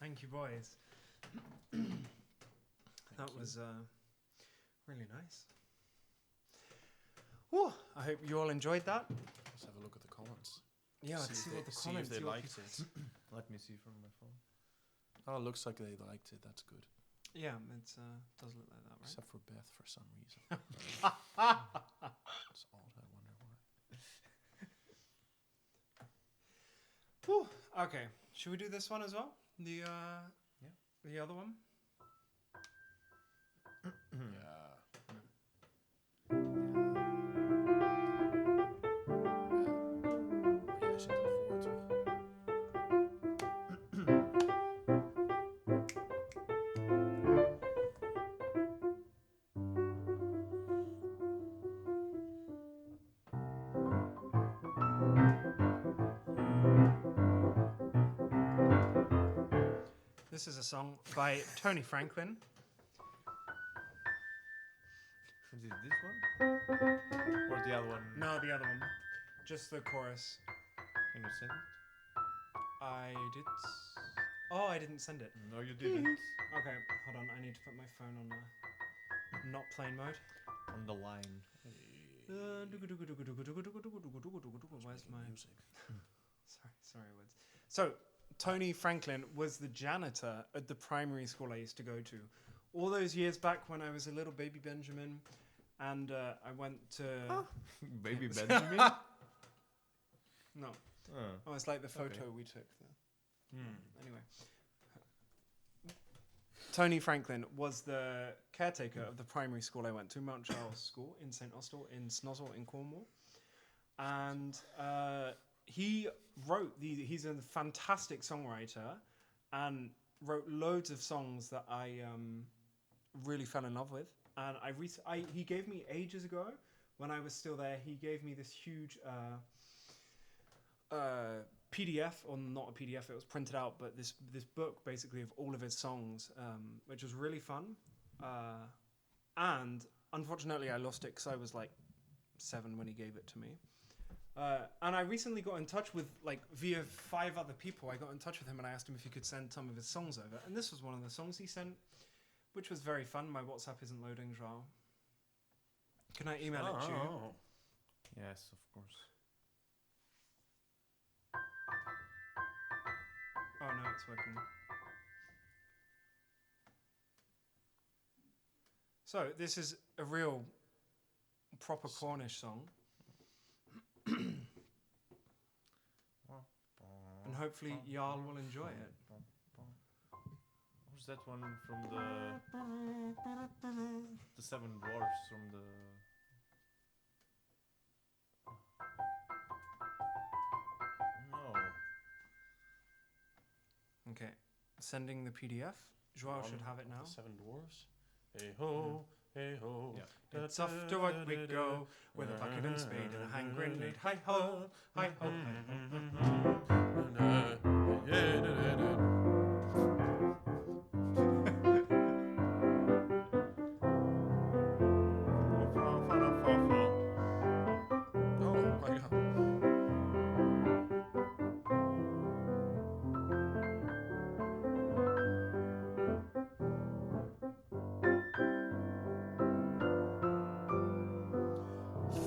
Thank you, boys. That was uh, really nice. Well, I hope you all enjoyed that. Let's have a look at the comments. Yeah, let's see what the comments, see if they liked it. Let me see from my phone. Oh, it looks like they liked it. That's good. Yeah, it uh, does look like that, right? Except for Beth for some reason. It's odd. I wonder why. Whew. Okay, should we do this one as well? The uh, yeah, the other one. Yeah. This is a song by Tony Franklin. Is it this one? Or the other one? No, the other one. Just the chorus. Can you send it? I did. Oh, I didn't send it. No, you didn't. Okay, hold on. I need to put my phone on uh, not plane mode. On the line. Uh, where's my music? Sorry, sorry, words. So, Tony Franklin was the janitor at the primary school I used to go to. All those years back when I was a little baby Benjamin, and uh, I went to. Baby Benjamin? No. Oh, it's like the photo we took. Anyway. Tony Franklin was the caretaker of the primary school I went to, Mount Charles School in Saint Austell in Snozzle in Cornwall. And uh, he wrote the. He's a fantastic songwriter and wrote loads of songs that I um, really fell in love with. And I, rec- I he gave me ages ago when I was still there. He gave me this huge uh, uh, P D F, or not a P D F. It was printed out, but this this book basically of all of his songs, um, which was really fun. Uh, and unfortunately, I lost it because I was like seven when he gave it to me. Uh, and I recently got in touch with, like, via five other people. I got in touch with him and I asked him if he could send some of his songs over. And this was one of the songs he sent, which was very fun. My WhatsApp isn't loading, Joao. Can I email it to you? Oh. Yes, of course. Oh, now it's working. So, this is a real proper Cornish song. And hopefully y'all will enjoy it. What's that one from the the Seven Dwarfs from the No. Okay, sending the P D F. Joao should have it now. The Seven Dwarfs. Hey ho, hey ho. Yeah. It's off to work we go with a bucket and spade and a hand grenade. Hi ho, hi ho, hi ho.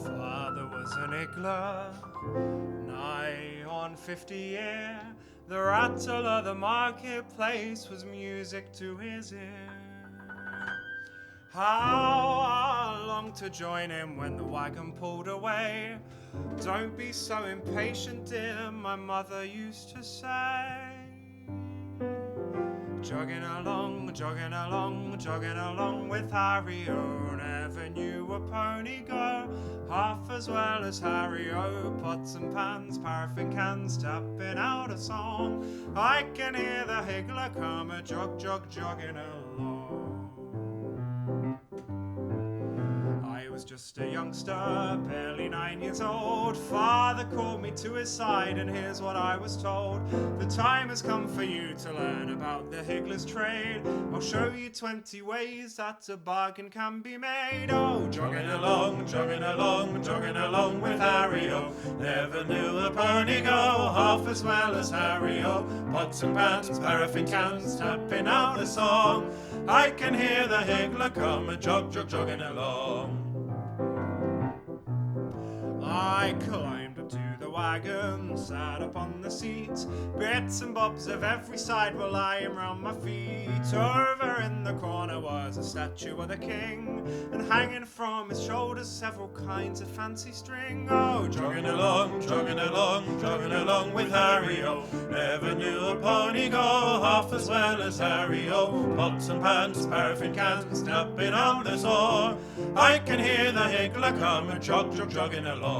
Father was an higgler, nigh on fifty year. The rattle of the marketplace was music to his ear. How I longed to join him when the wagon pulled away. Don't be so impatient, dear, my mother used to say. Jogging along, jogging along, jogging along with Harry O. Never knew a pony go half as well as Harry O. Pots and pans, paraffin cans, tapping out a song. I can hear the higgler come a jog, jog, jogging along. I was just a youngster, barely nine years old. Father called me to his side, and here's what I was told. The time has come for you to learn about the higgler's trade. I'll show you twenty ways that a bargain can be made. Oh, jogging along, jogging along, jogging along with Harry O. Never knew a pony go half as well as Harry O. Pots and pans, paraffin cans, tapping out the song. I can hear the higgler come a jog, jog, jogging along. I climbed up to the wagon, sat upon the seat. Bits and bobs of every side were lying round my feet. Over in the corner was a statue of the king, and hanging from his shoulders several kinds of fancy string. Oh, jogging along, jogging along, jogging along with Harry O. Never knew a pony go half as well as Harry O. Pots and pans, paraffin cans, tapping on the song. I can hear the higgler come a jog, jog, jogging along.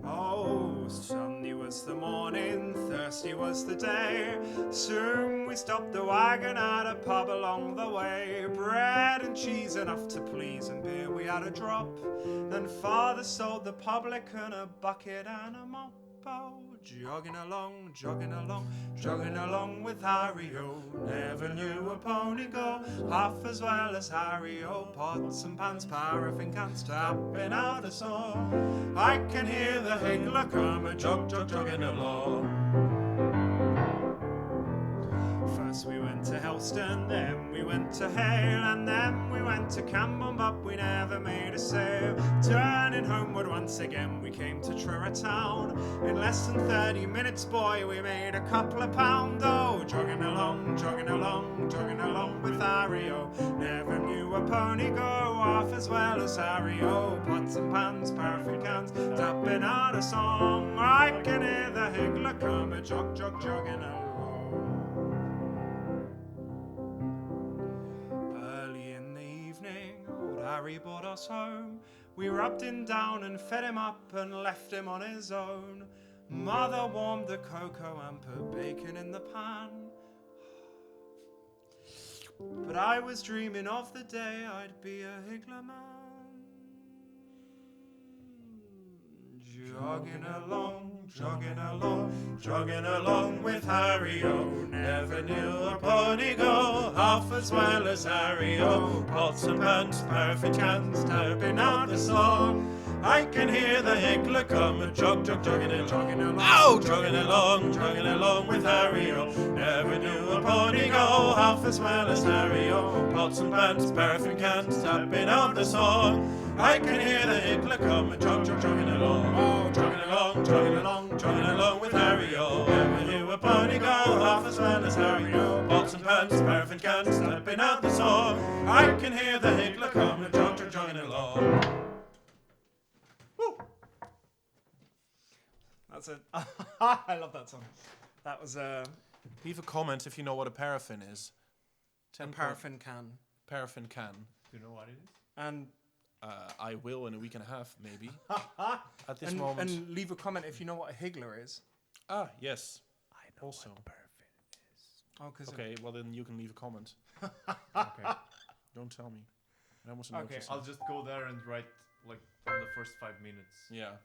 Oh, sunny was the morning, thirsty was the day. Soon we stopped the wagon at a pub along the way. Bread and cheese enough to please, and beer we had a drop. Then father sold the publican a bucket and a mop. Oh, jogging along, jogging along, jogging along with Harry O. Never knew a pony go half as well as Harry O. Pots and pans, paraffin cans, tapping out a song. I can hear the higgler come a jog, jog, jogging along. First we went to Helston, then we went to Hale, and then we went to Camborne, but we never made a sale. Turning homeward once again, we came to Truro town. In less than thirty minutes, boy, we made a couple of pound. Oh, jogging along, jogging along, jogging along with Harry O. Never knew a pony go half as well as Harry O. Pots and pans, paraffin cans, tapping out a song. I can hear the higgler come a jog, jog, jogging along. Early in the evening, old Harry brought us home. We rubbed him down and fed him up and left him on his own. Mother warmed the cocoa and put bacon in the pan. But I was dreaming of the day I'd be a higgler man. Jogging along, jogging along, jogging along with Harry O. Never knew a pony go half as well as Harry O. Pots and pans, paraffin cans, tapping out the song. I can hear the higgler come a jog, jog, jogging along, jogging along, oh, jogging along, jogging along with Harry O. Never knew a pony go half as well as Harry O. Pots and pans, paraffin cans, tapping out the song. I can hear the higgler come a jog, jog, jogging along, oh, jogging along, jogging along, jogging along with Harry O. Never knew a pony go half as well as Harry O. Pots and pans, paraffin cans, tapping out the song. I can hear the higgler come a jog, jog, jogging along. Woo! That's it. I love that song. That was uh, Leave a comment if you know what a paraffin is. A Ten point paraffin can. Paraffin can. Do you know what it is? And Uh, I will in a week and a half, maybe. At this and, moment. And leave a comment if you know what a higgler is. Ah, yes. I know Also. What paraffin is. Oh, 'cause Okay, well then you can leave a comment. Okay. Don't tell me. I almost know what Okay. You're saying. I'll just go there and write, like, on the first five minutes. Yeah.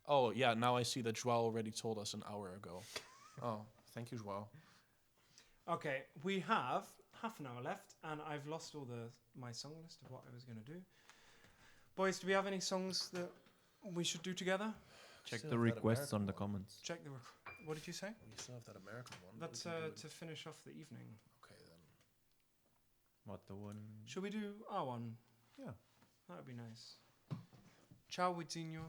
Oh, yeah, now I see that Joao already told us an hour ago. Oh, thank you, Joao. Okay, we have half an hour left, and I've lost all the my song list of what I was going to do. Boys, do we have any songs that we should do together? Check Still the have that requests American on the one. Comments. Check the. Rec- what did you say? We still have that American one. That's uh, to finish off the evening. Okay, then. What the one? Should we do our one? Yeah. That would be nice. Ciao, Wizinho.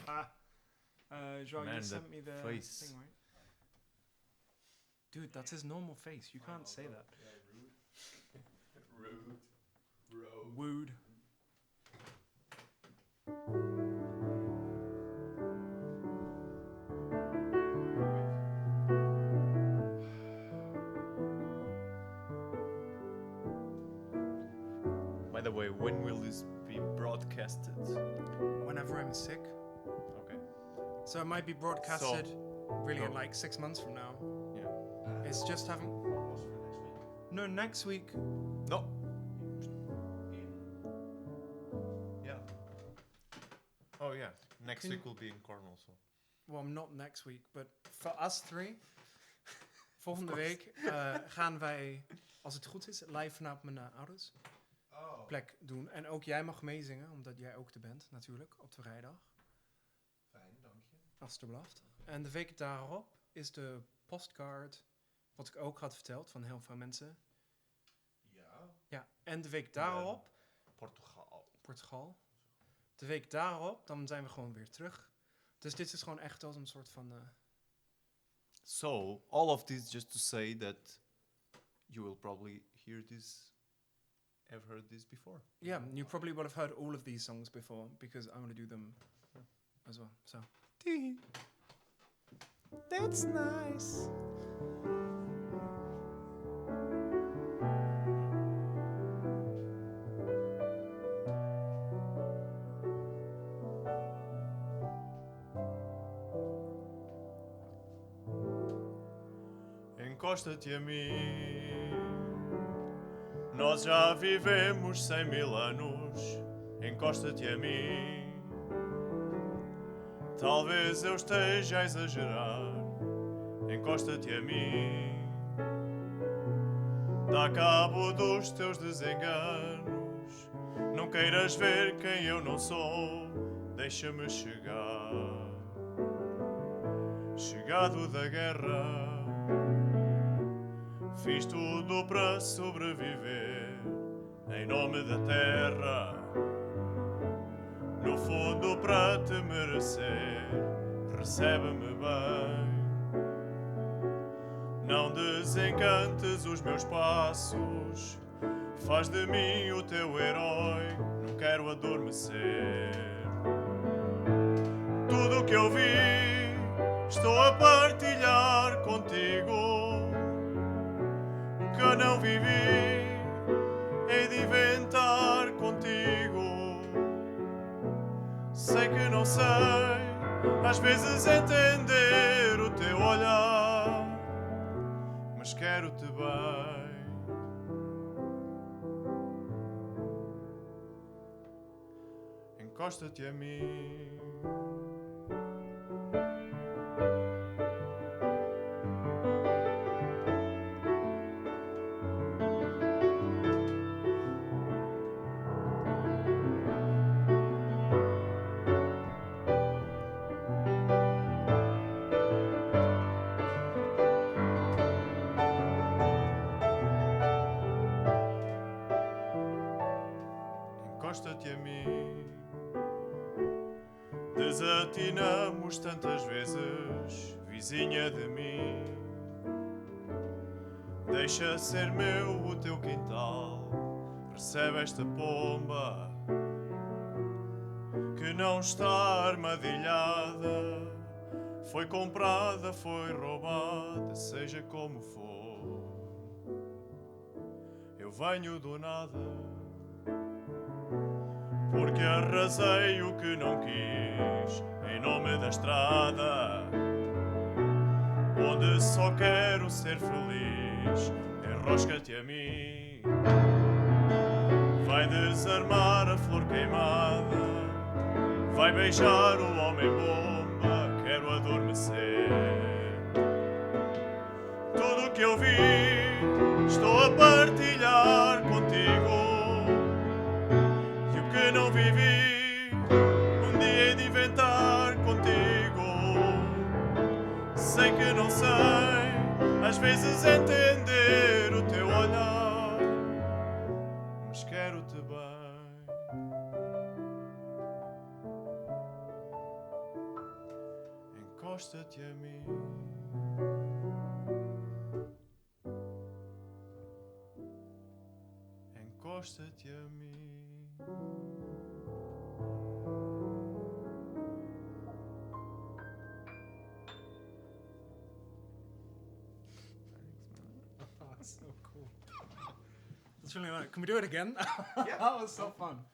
Uh, Joao, you sent me the face. Thing, right? Dude, that's his normal face. You can't say that. Rude. Rude. Rude. By the way, when will this be broadcasted? Whenever I'm sick. Okay. So it might be broadcasted So- really in Oh. like six months from now. Yeah. It's just having. No, next week. No. Yeah. Oh yeah. Next week we'll be in Cornwall, so. Well, not next week, but for us three. Volgende week eh, gaan wij, als het goed is, live vanuit mijn eh, ouders plek doen. En ook jij mag meezingen, omdat jij ook de bent natuurlijk op de vrijdag. Fijn, dank je. Alsjeblieft. En de week daarop is de postcard, wat ik ook had verteld van heel veel mensen. Ja. Ja, en de week daarop. Portugal. Portugal. De week daarop, dan zijn we gewoon weer terug. Dus dit is gewoon echt als een soort van eh, So, all of this just to say that you will probably hear this, have heard this before. Yeah, you probably will have heard all of these songs before because I'm going to do them as well. So, tee. That's nice. Encosta-te a mim. Nós já vivemos cem mil anos. Encosta-te a mim. Talvez eu esteja a exagerar. Encosta-te a mim. Dá cabo dos teus desenganos. Não queiras ver quem eu não sou. Deixa-me chegar. Chegado da guerra, fiz tudo para sobreviver. Em nome da terra, no fundo para te merecer. Recebe-me bem. Não desencantes os meus passos. Faz de mim o teu herói, não quero adormecer. Tudo o que eu vi, estou a partilhar contigo. O que eu não vivi, hei de inventar contigo. Sei que não sei, às vezes, entender o teu olhar, mas quero-te bem. Encosta-te a mim. Encosta-te a mim. Desatinamos tantas vezes, vizinha de mim. Deixa ser meu o teu quintal. Recebe esta pomba que não está armadilhada. Foi comprada, foi roubada, seja como for. Eu venho do nada, porque arrasei o que não quis, em nome da estrada, onde só quero ser feliz. Enrosca-te a mim, vai desarmar a flor queimada, vai beijar o homem bomba, quero adormecer. Tudo o que eu vi, estou a partilhar contigo. E o que não vivi, um dia hei de inventar contigo. Sei que não sei, às vezes, entender o teu olhar, mas quero-te bem. Encosta-te a mim. Encosta-te a mim. Thanks, man. Oh, that's so cool. That's really nice. Can we do it again? Yeah. That was so fun.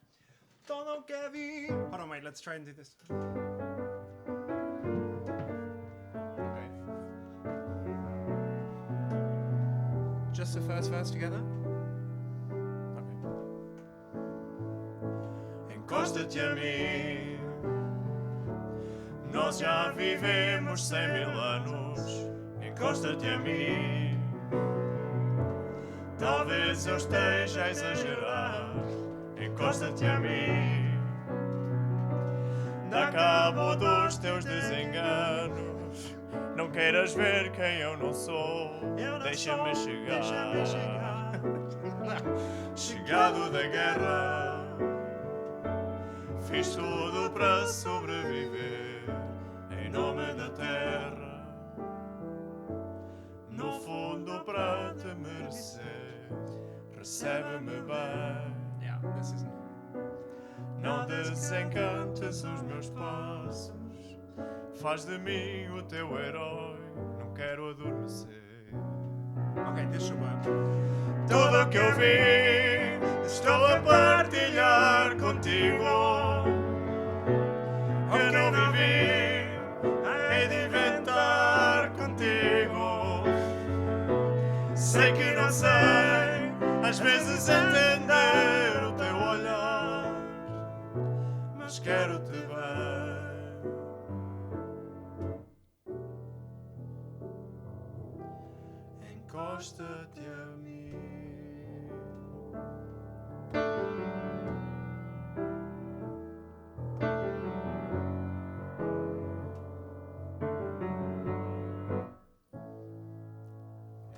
Todo que vi. Hold on, wait, let's try and do this. Okay. Just the first verse together? Okay. Encostate a mi. Nos já vivemos cem mil anos. Encostate a mi. Talvez eu esteja a exagerar. Encostate a mi. Dá cabo dos teus desenganos. Não queiras ver quem eu não sou. Deixa-me chegar. Chegado da guerra, fiz tudo para sobreviver. Em nome da terra, no fundo para te merecer. Recebe-me bem. Yeah, this isn't. Não desencantes os meus passos. Faz de mim o teu herói. Não quero adormecer. Ok, deixa eu ver. Tudo que eu vi, estou a partilhar contigo. O que não vivi, hei de inventar contigo. Sei que não sei, às vezes, entender o teu olhar, mas quero-te bem. Encostate a mi.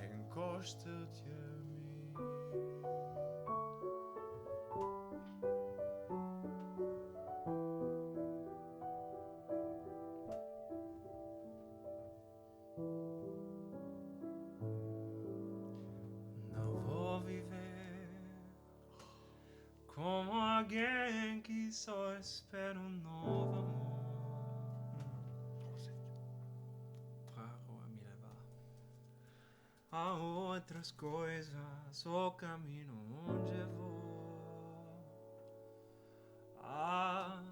Encostate a mi. Não vou viver como alguém que só espera um novo amor pra me levar a outras coisas, o caminho onde eu vou. Às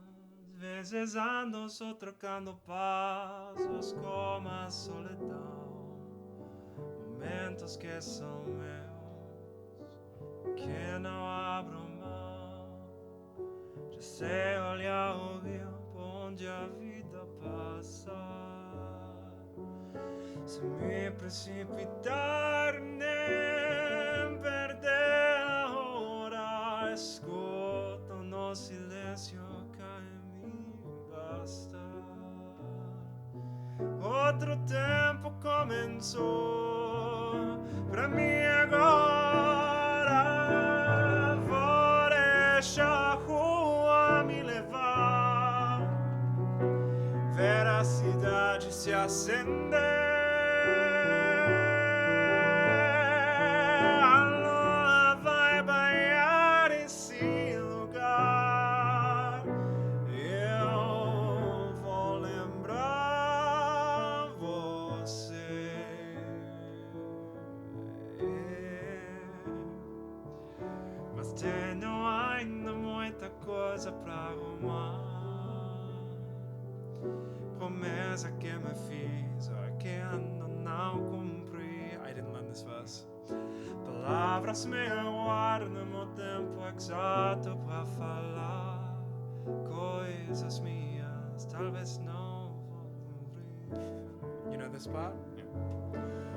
vezes ando só trocando passos como a solidão. Momentos que são meus, que não abro mão. Já sei olhar o rio por onde a vida passa. Sem me precipitar nem perder a hora, escuto no silêncio que a mim basta. Outro tempo começou pra mim agora. Vou deixar a rua me levar, ver a cidade se acender. A lua vai banhar esse lugar. Eu vou lembrar você. Mas tenho ainda muita coisa pra arrumar. Promessa que me fiz, que ainda não cumpri. I didn't learn this verse. Palavras me aguardam o tempo exato pra falar. Coisas minhas, talvez não vou cumprir. You know this part?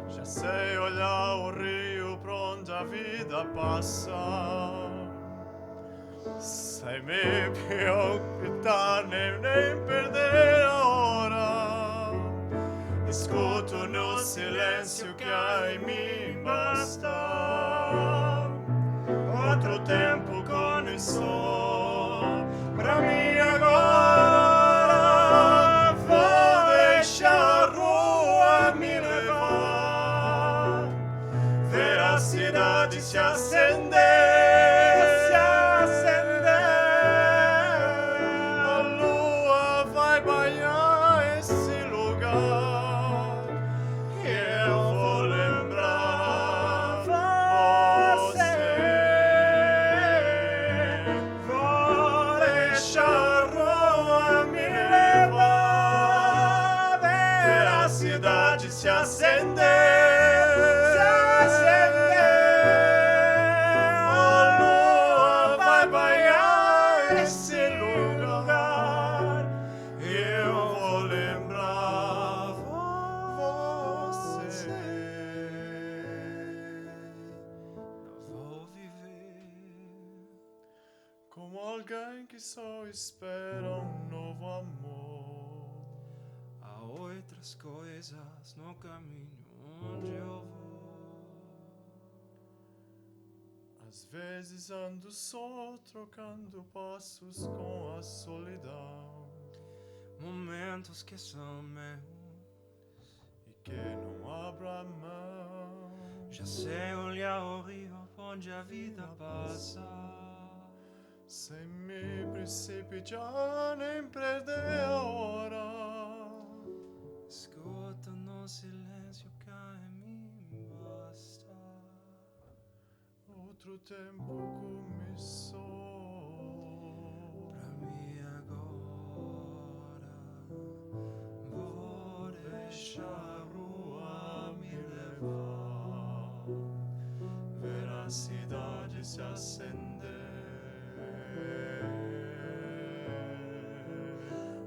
Já sei olhar o rio por onde a vida passa. Sem me preocupar nem, nem perder a hora. Escuto no silêncio que a mim basta. Outro tempo começou pra mim agora. Vou deixar a rua me levar, ver a cidade se acender. Se acender. A lua vai banhar esse lugar. Eu vou lembrar você. Vou deixar a rua me levar, ver a cidade se acender. Se acender. Alguém que só espera um novo amor. Há outras coisas no caminho onde eu vou. Às vezes ando só trocando passos com a solidão. Momentos que são meus e que não abro a mão. Já sei olhar o rio onde a vida passa. Sem me precipitar nem perder a hora. Escuto no silêncio que em mim basta. Outro tempo começou. Pra mim agora vou deixar a rua me levar. Ver a cidade se acender.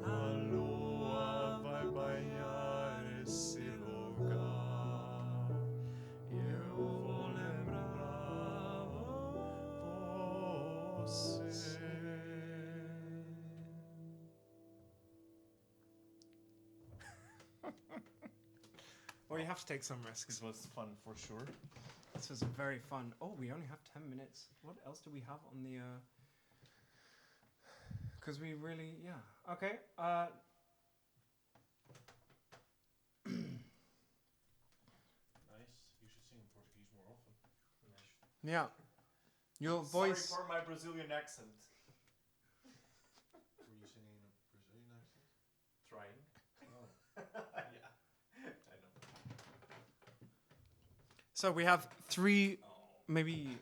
A lua vai banhar esse lugar. Eu vou lembrar você. Well, you have to take some risks. It was fun for sure. This was very fun. Oh, we only have ten minutes. What else do we have on the, uh, 'cause we really, yeah. Okay, uh, Nice. You should sing in Portuguese more often. Yeah. Your voice. Sorry for my Brazilian accent. Were you singing in a Brazilian accent? Trying. Oh. Yeah. I know. So we have three, maybe,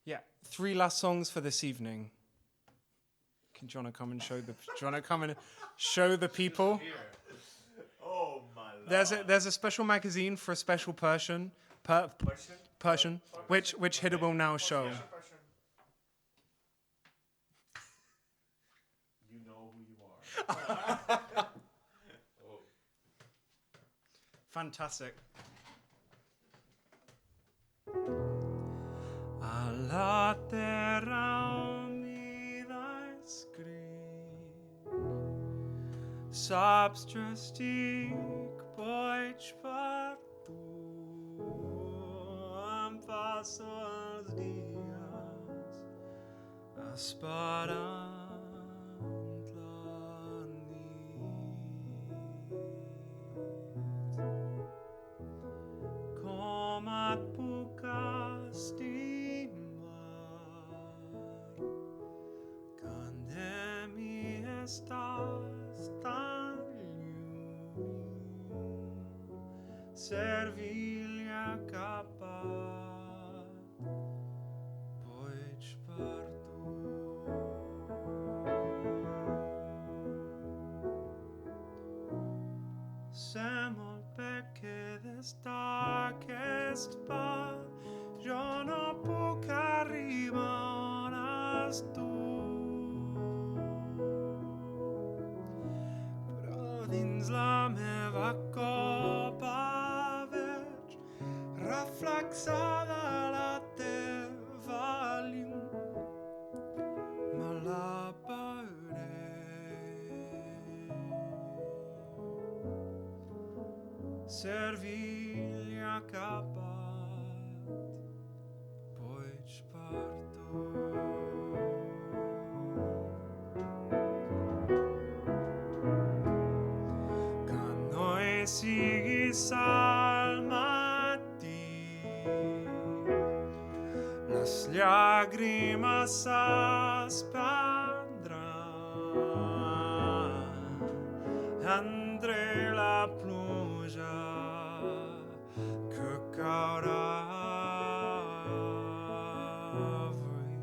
yeah, three last songs for this evening. Can John come and show the John come and show the people? Oh my lord. There's a there's a special magazine for a special person, per, person, which which Hidda will now show. You know who you are. Oh. Fantastic. A la terra umida escric, sabes, just estic, pois, per tu. Em passo els dies esperant la nit. Com et puc estimar quand de mi estàs tan lluny? Servilia capat, pois, per tu. Sèm al pè que destà aquest pas, jo no puc arribar on ès tu. Però dins la meva copa veig reflexada la teva llum, me la beuré. Servilia capat, pois, per tu. Quand noi siguis al matí, las llagrimas s'espandràn entre la pluja que caurà avui.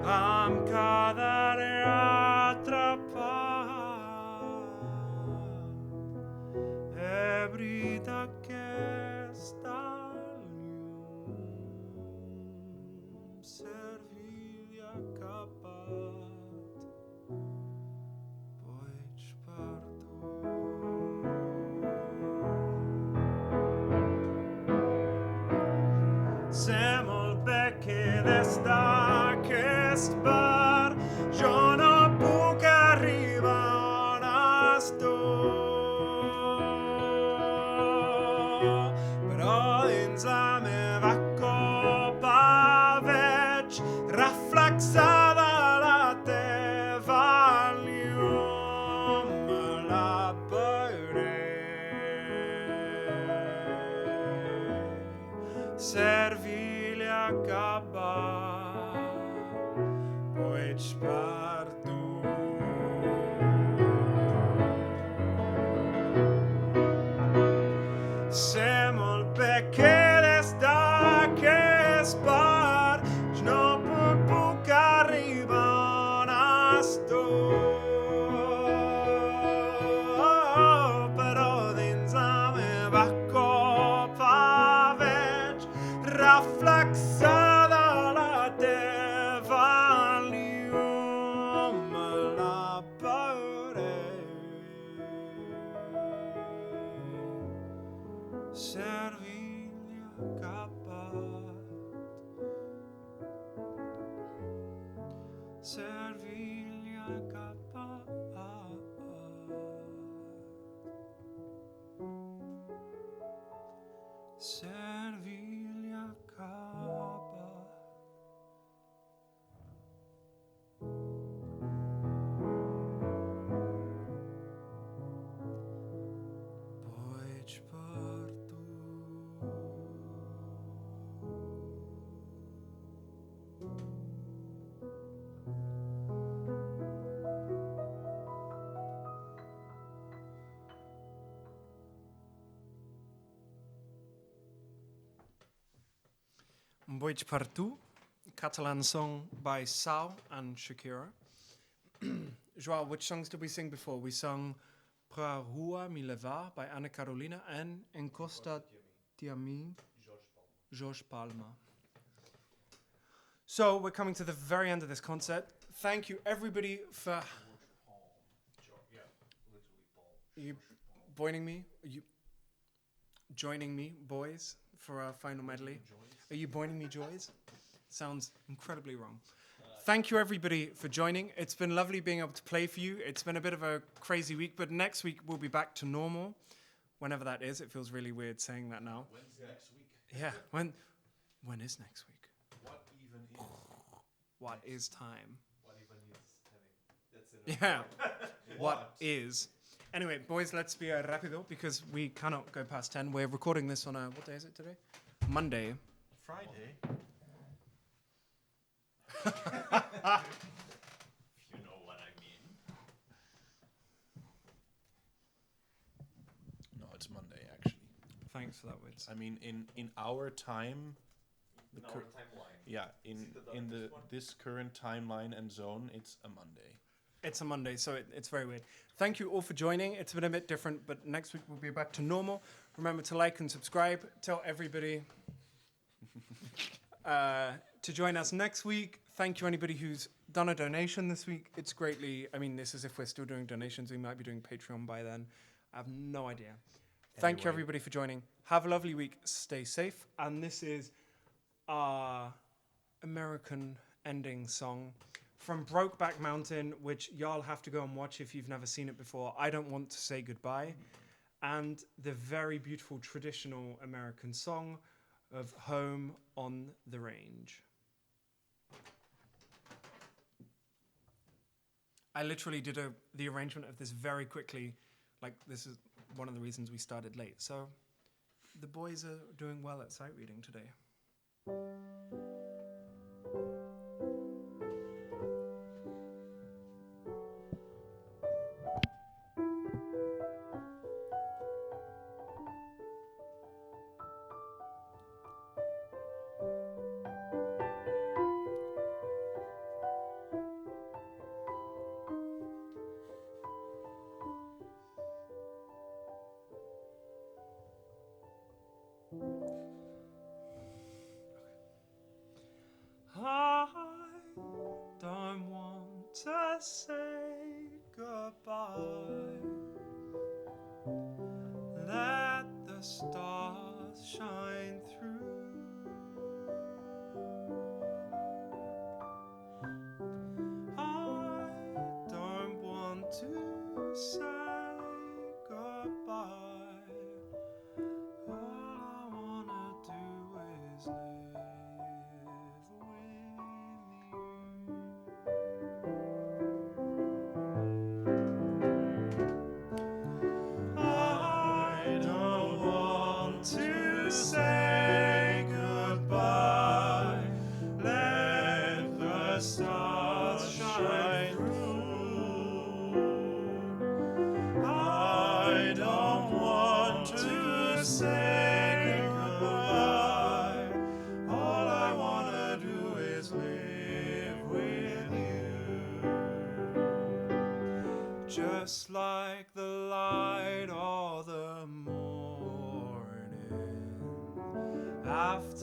Em quedaré atrapat, ebri d'aquesta llum, servilia capat, pois, per tu. Kaba, poets partout. Semol pekeles da kespar, jno pun pu kariban asto. Pero dins a me bako pa vec Raflexada la teva lium la paure. Servilia capat. Servilia capat. Servilia capat. Poets partout. Boy Partout, Catalan song by Sau and Shakira. Joao, which songs did we sing before? We sung Pra Rua Mi Levar by Ana Carolina and En Costa Tiami, Jorge Palma. So we're coming to the very end of this concert. Thank you everybody for you joining me. You joining me, boys, for our final medley. Are you boining me, joys? Sounds incredibly wrong. Thank you, everybody, for joining. It's been lovely being able to play for you. It's been a bit of a crazy week, but next week we'll be back to normal. Whenever that is, it feels really weird saying that now. When's next week? Yeah, when when is next week? What even is? What is time? What even is time? That's it. Yeah. What is? Anyway, boys, let's be uh, rapido because we cannot go past ten. We're recording this on a, what day is it today? Monday. Friday. If you know what I mean. No, it's Monday, actually. Thanks for that, Wits. I mean, in, in our time, the In our cur- timeline. Yeah, in, Is it the in the darkest one? This current timeline and zone, it's a Monday. It's a Monday, so it, it's very weird. Thank you all for joining. It's been a bit different, but next week we'll be back to normal. Remember to like and subscribe. Tell everybody uh, to join us next week. Thank you, anybody who's done a donation this week. It's greatly, I mean, this is if we're still doing donations. We might be doing Patreon by then. I have no idea. Thank you, Anyway. Everybody, for joining. Have a lovely week. Stay safe. And this is our American ending song from Brokeback Mountain, which y'all have to go and watch if you've never seen it before. I Don't Want to Say Goodbye, and the very beautiful traditional American song of Home on the Range. I literally did a, the arrangement of this very quickly. Like, this is one of the reasons we started late. So, the boys are doing well at sight reading today. I don't want to say goodbye. Let the stars shine through. I don't want to say goodbye. All I wanna do is live with you.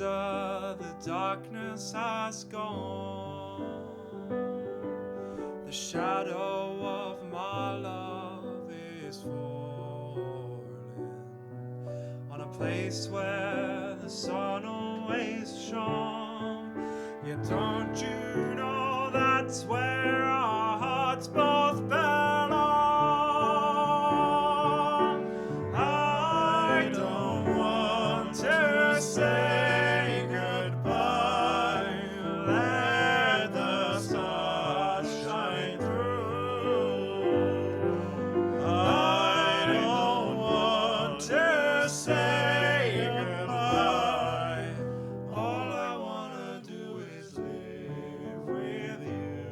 The darkness has gone. The shadow of my love is falling on a place where the sun always shone. Yet don't you know that's where our hearts both belong? I don't want to say goodbye. Let the stars shine through. I don't want to say goodbye. All I wanna do is live with you.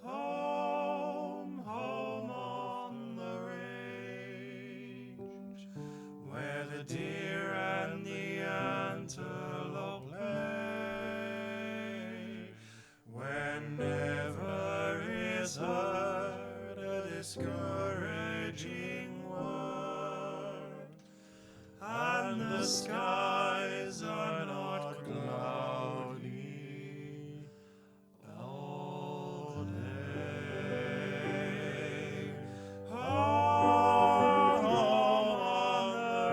Home, home on the range, where the deer and the antelope play, where never is heard a discouraging word, and the skies are not cloudy all day. Home, home on the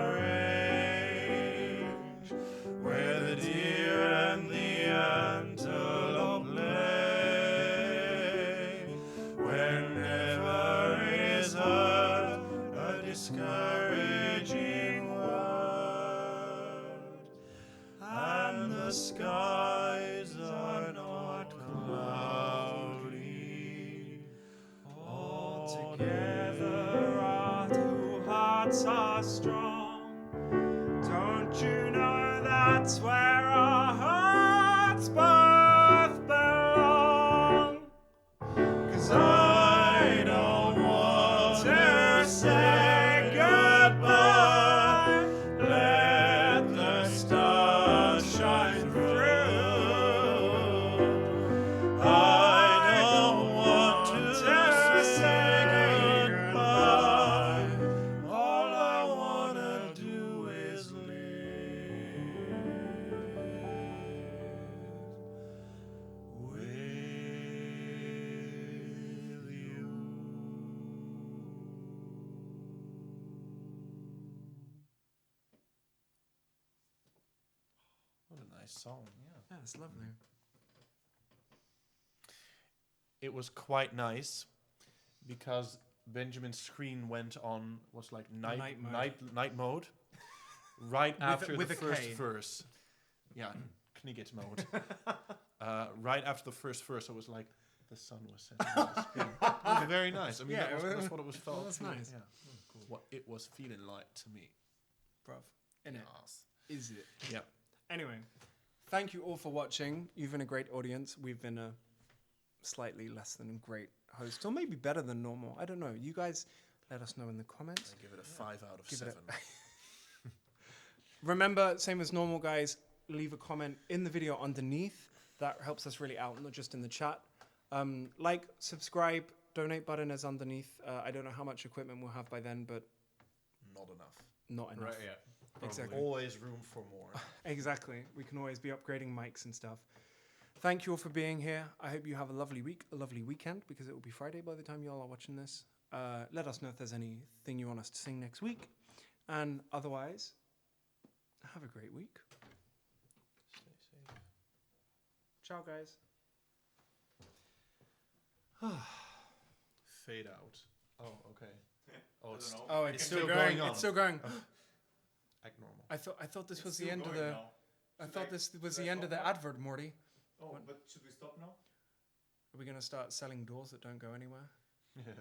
range, where the deer and the antelope play, where never is heard a discouraging word, and the skies are not cloudy all day. Together our two hearts are strong. Don't you know that's where our hearts both belong? 'Cause I don't want to say goodbye. Let the stars shine through. I don't want to say goodbye. All I wanna do is live with you. What a nice song, yeah. Yeah, it's lovely. It was quite nice because Benjamin's screen went on, what's, like, night, night mode, night, night mode right after the first verse. Yeah, knygys mode. Uh, right after the first verse, I was like, the sun was setting on the screen. It was very nice. I mean, yeah, that was, that's what it was felt. Well, that's nice. Yeah. What it was feeling like to me. Bruv. In it. Yes. Is it? Yeah. Anyway, thank you all for watching. You've been a great audience. We've been a slightly less than great host, or maybe better than normal. I don't know. You guys let us know in the comments. I give it a five out of seven. Remember, same as normal, guys, leave a comment in the video underneath. That helps us really out, not just in the chat. Um, like, subscribe, donate button is underneath. Uh, I don't know how much equipment we'll have by then, but not enough. Not enough. Right, yeah. Exactly. Always room for more. Exactly. We can always be upgrading mics and stuff. Thank you all for being here. I hope you have a lovely week, a lovely weekend, because it will be Friday by the time y'all are watching this. Uh, let us know if there's anything you want us to sing next week. And otherwise, have a great week. Stay safe. Ciao, guys. Fade out. Oh, okay. Oh, it's, oh, it's still going. It's still going. Act normal. I thought, I thought this was the end of the, I thought this was the end of the advert, Morty. Oh, but should we stop now? Are we gonna start selling doors that don't go anywhere? Cut.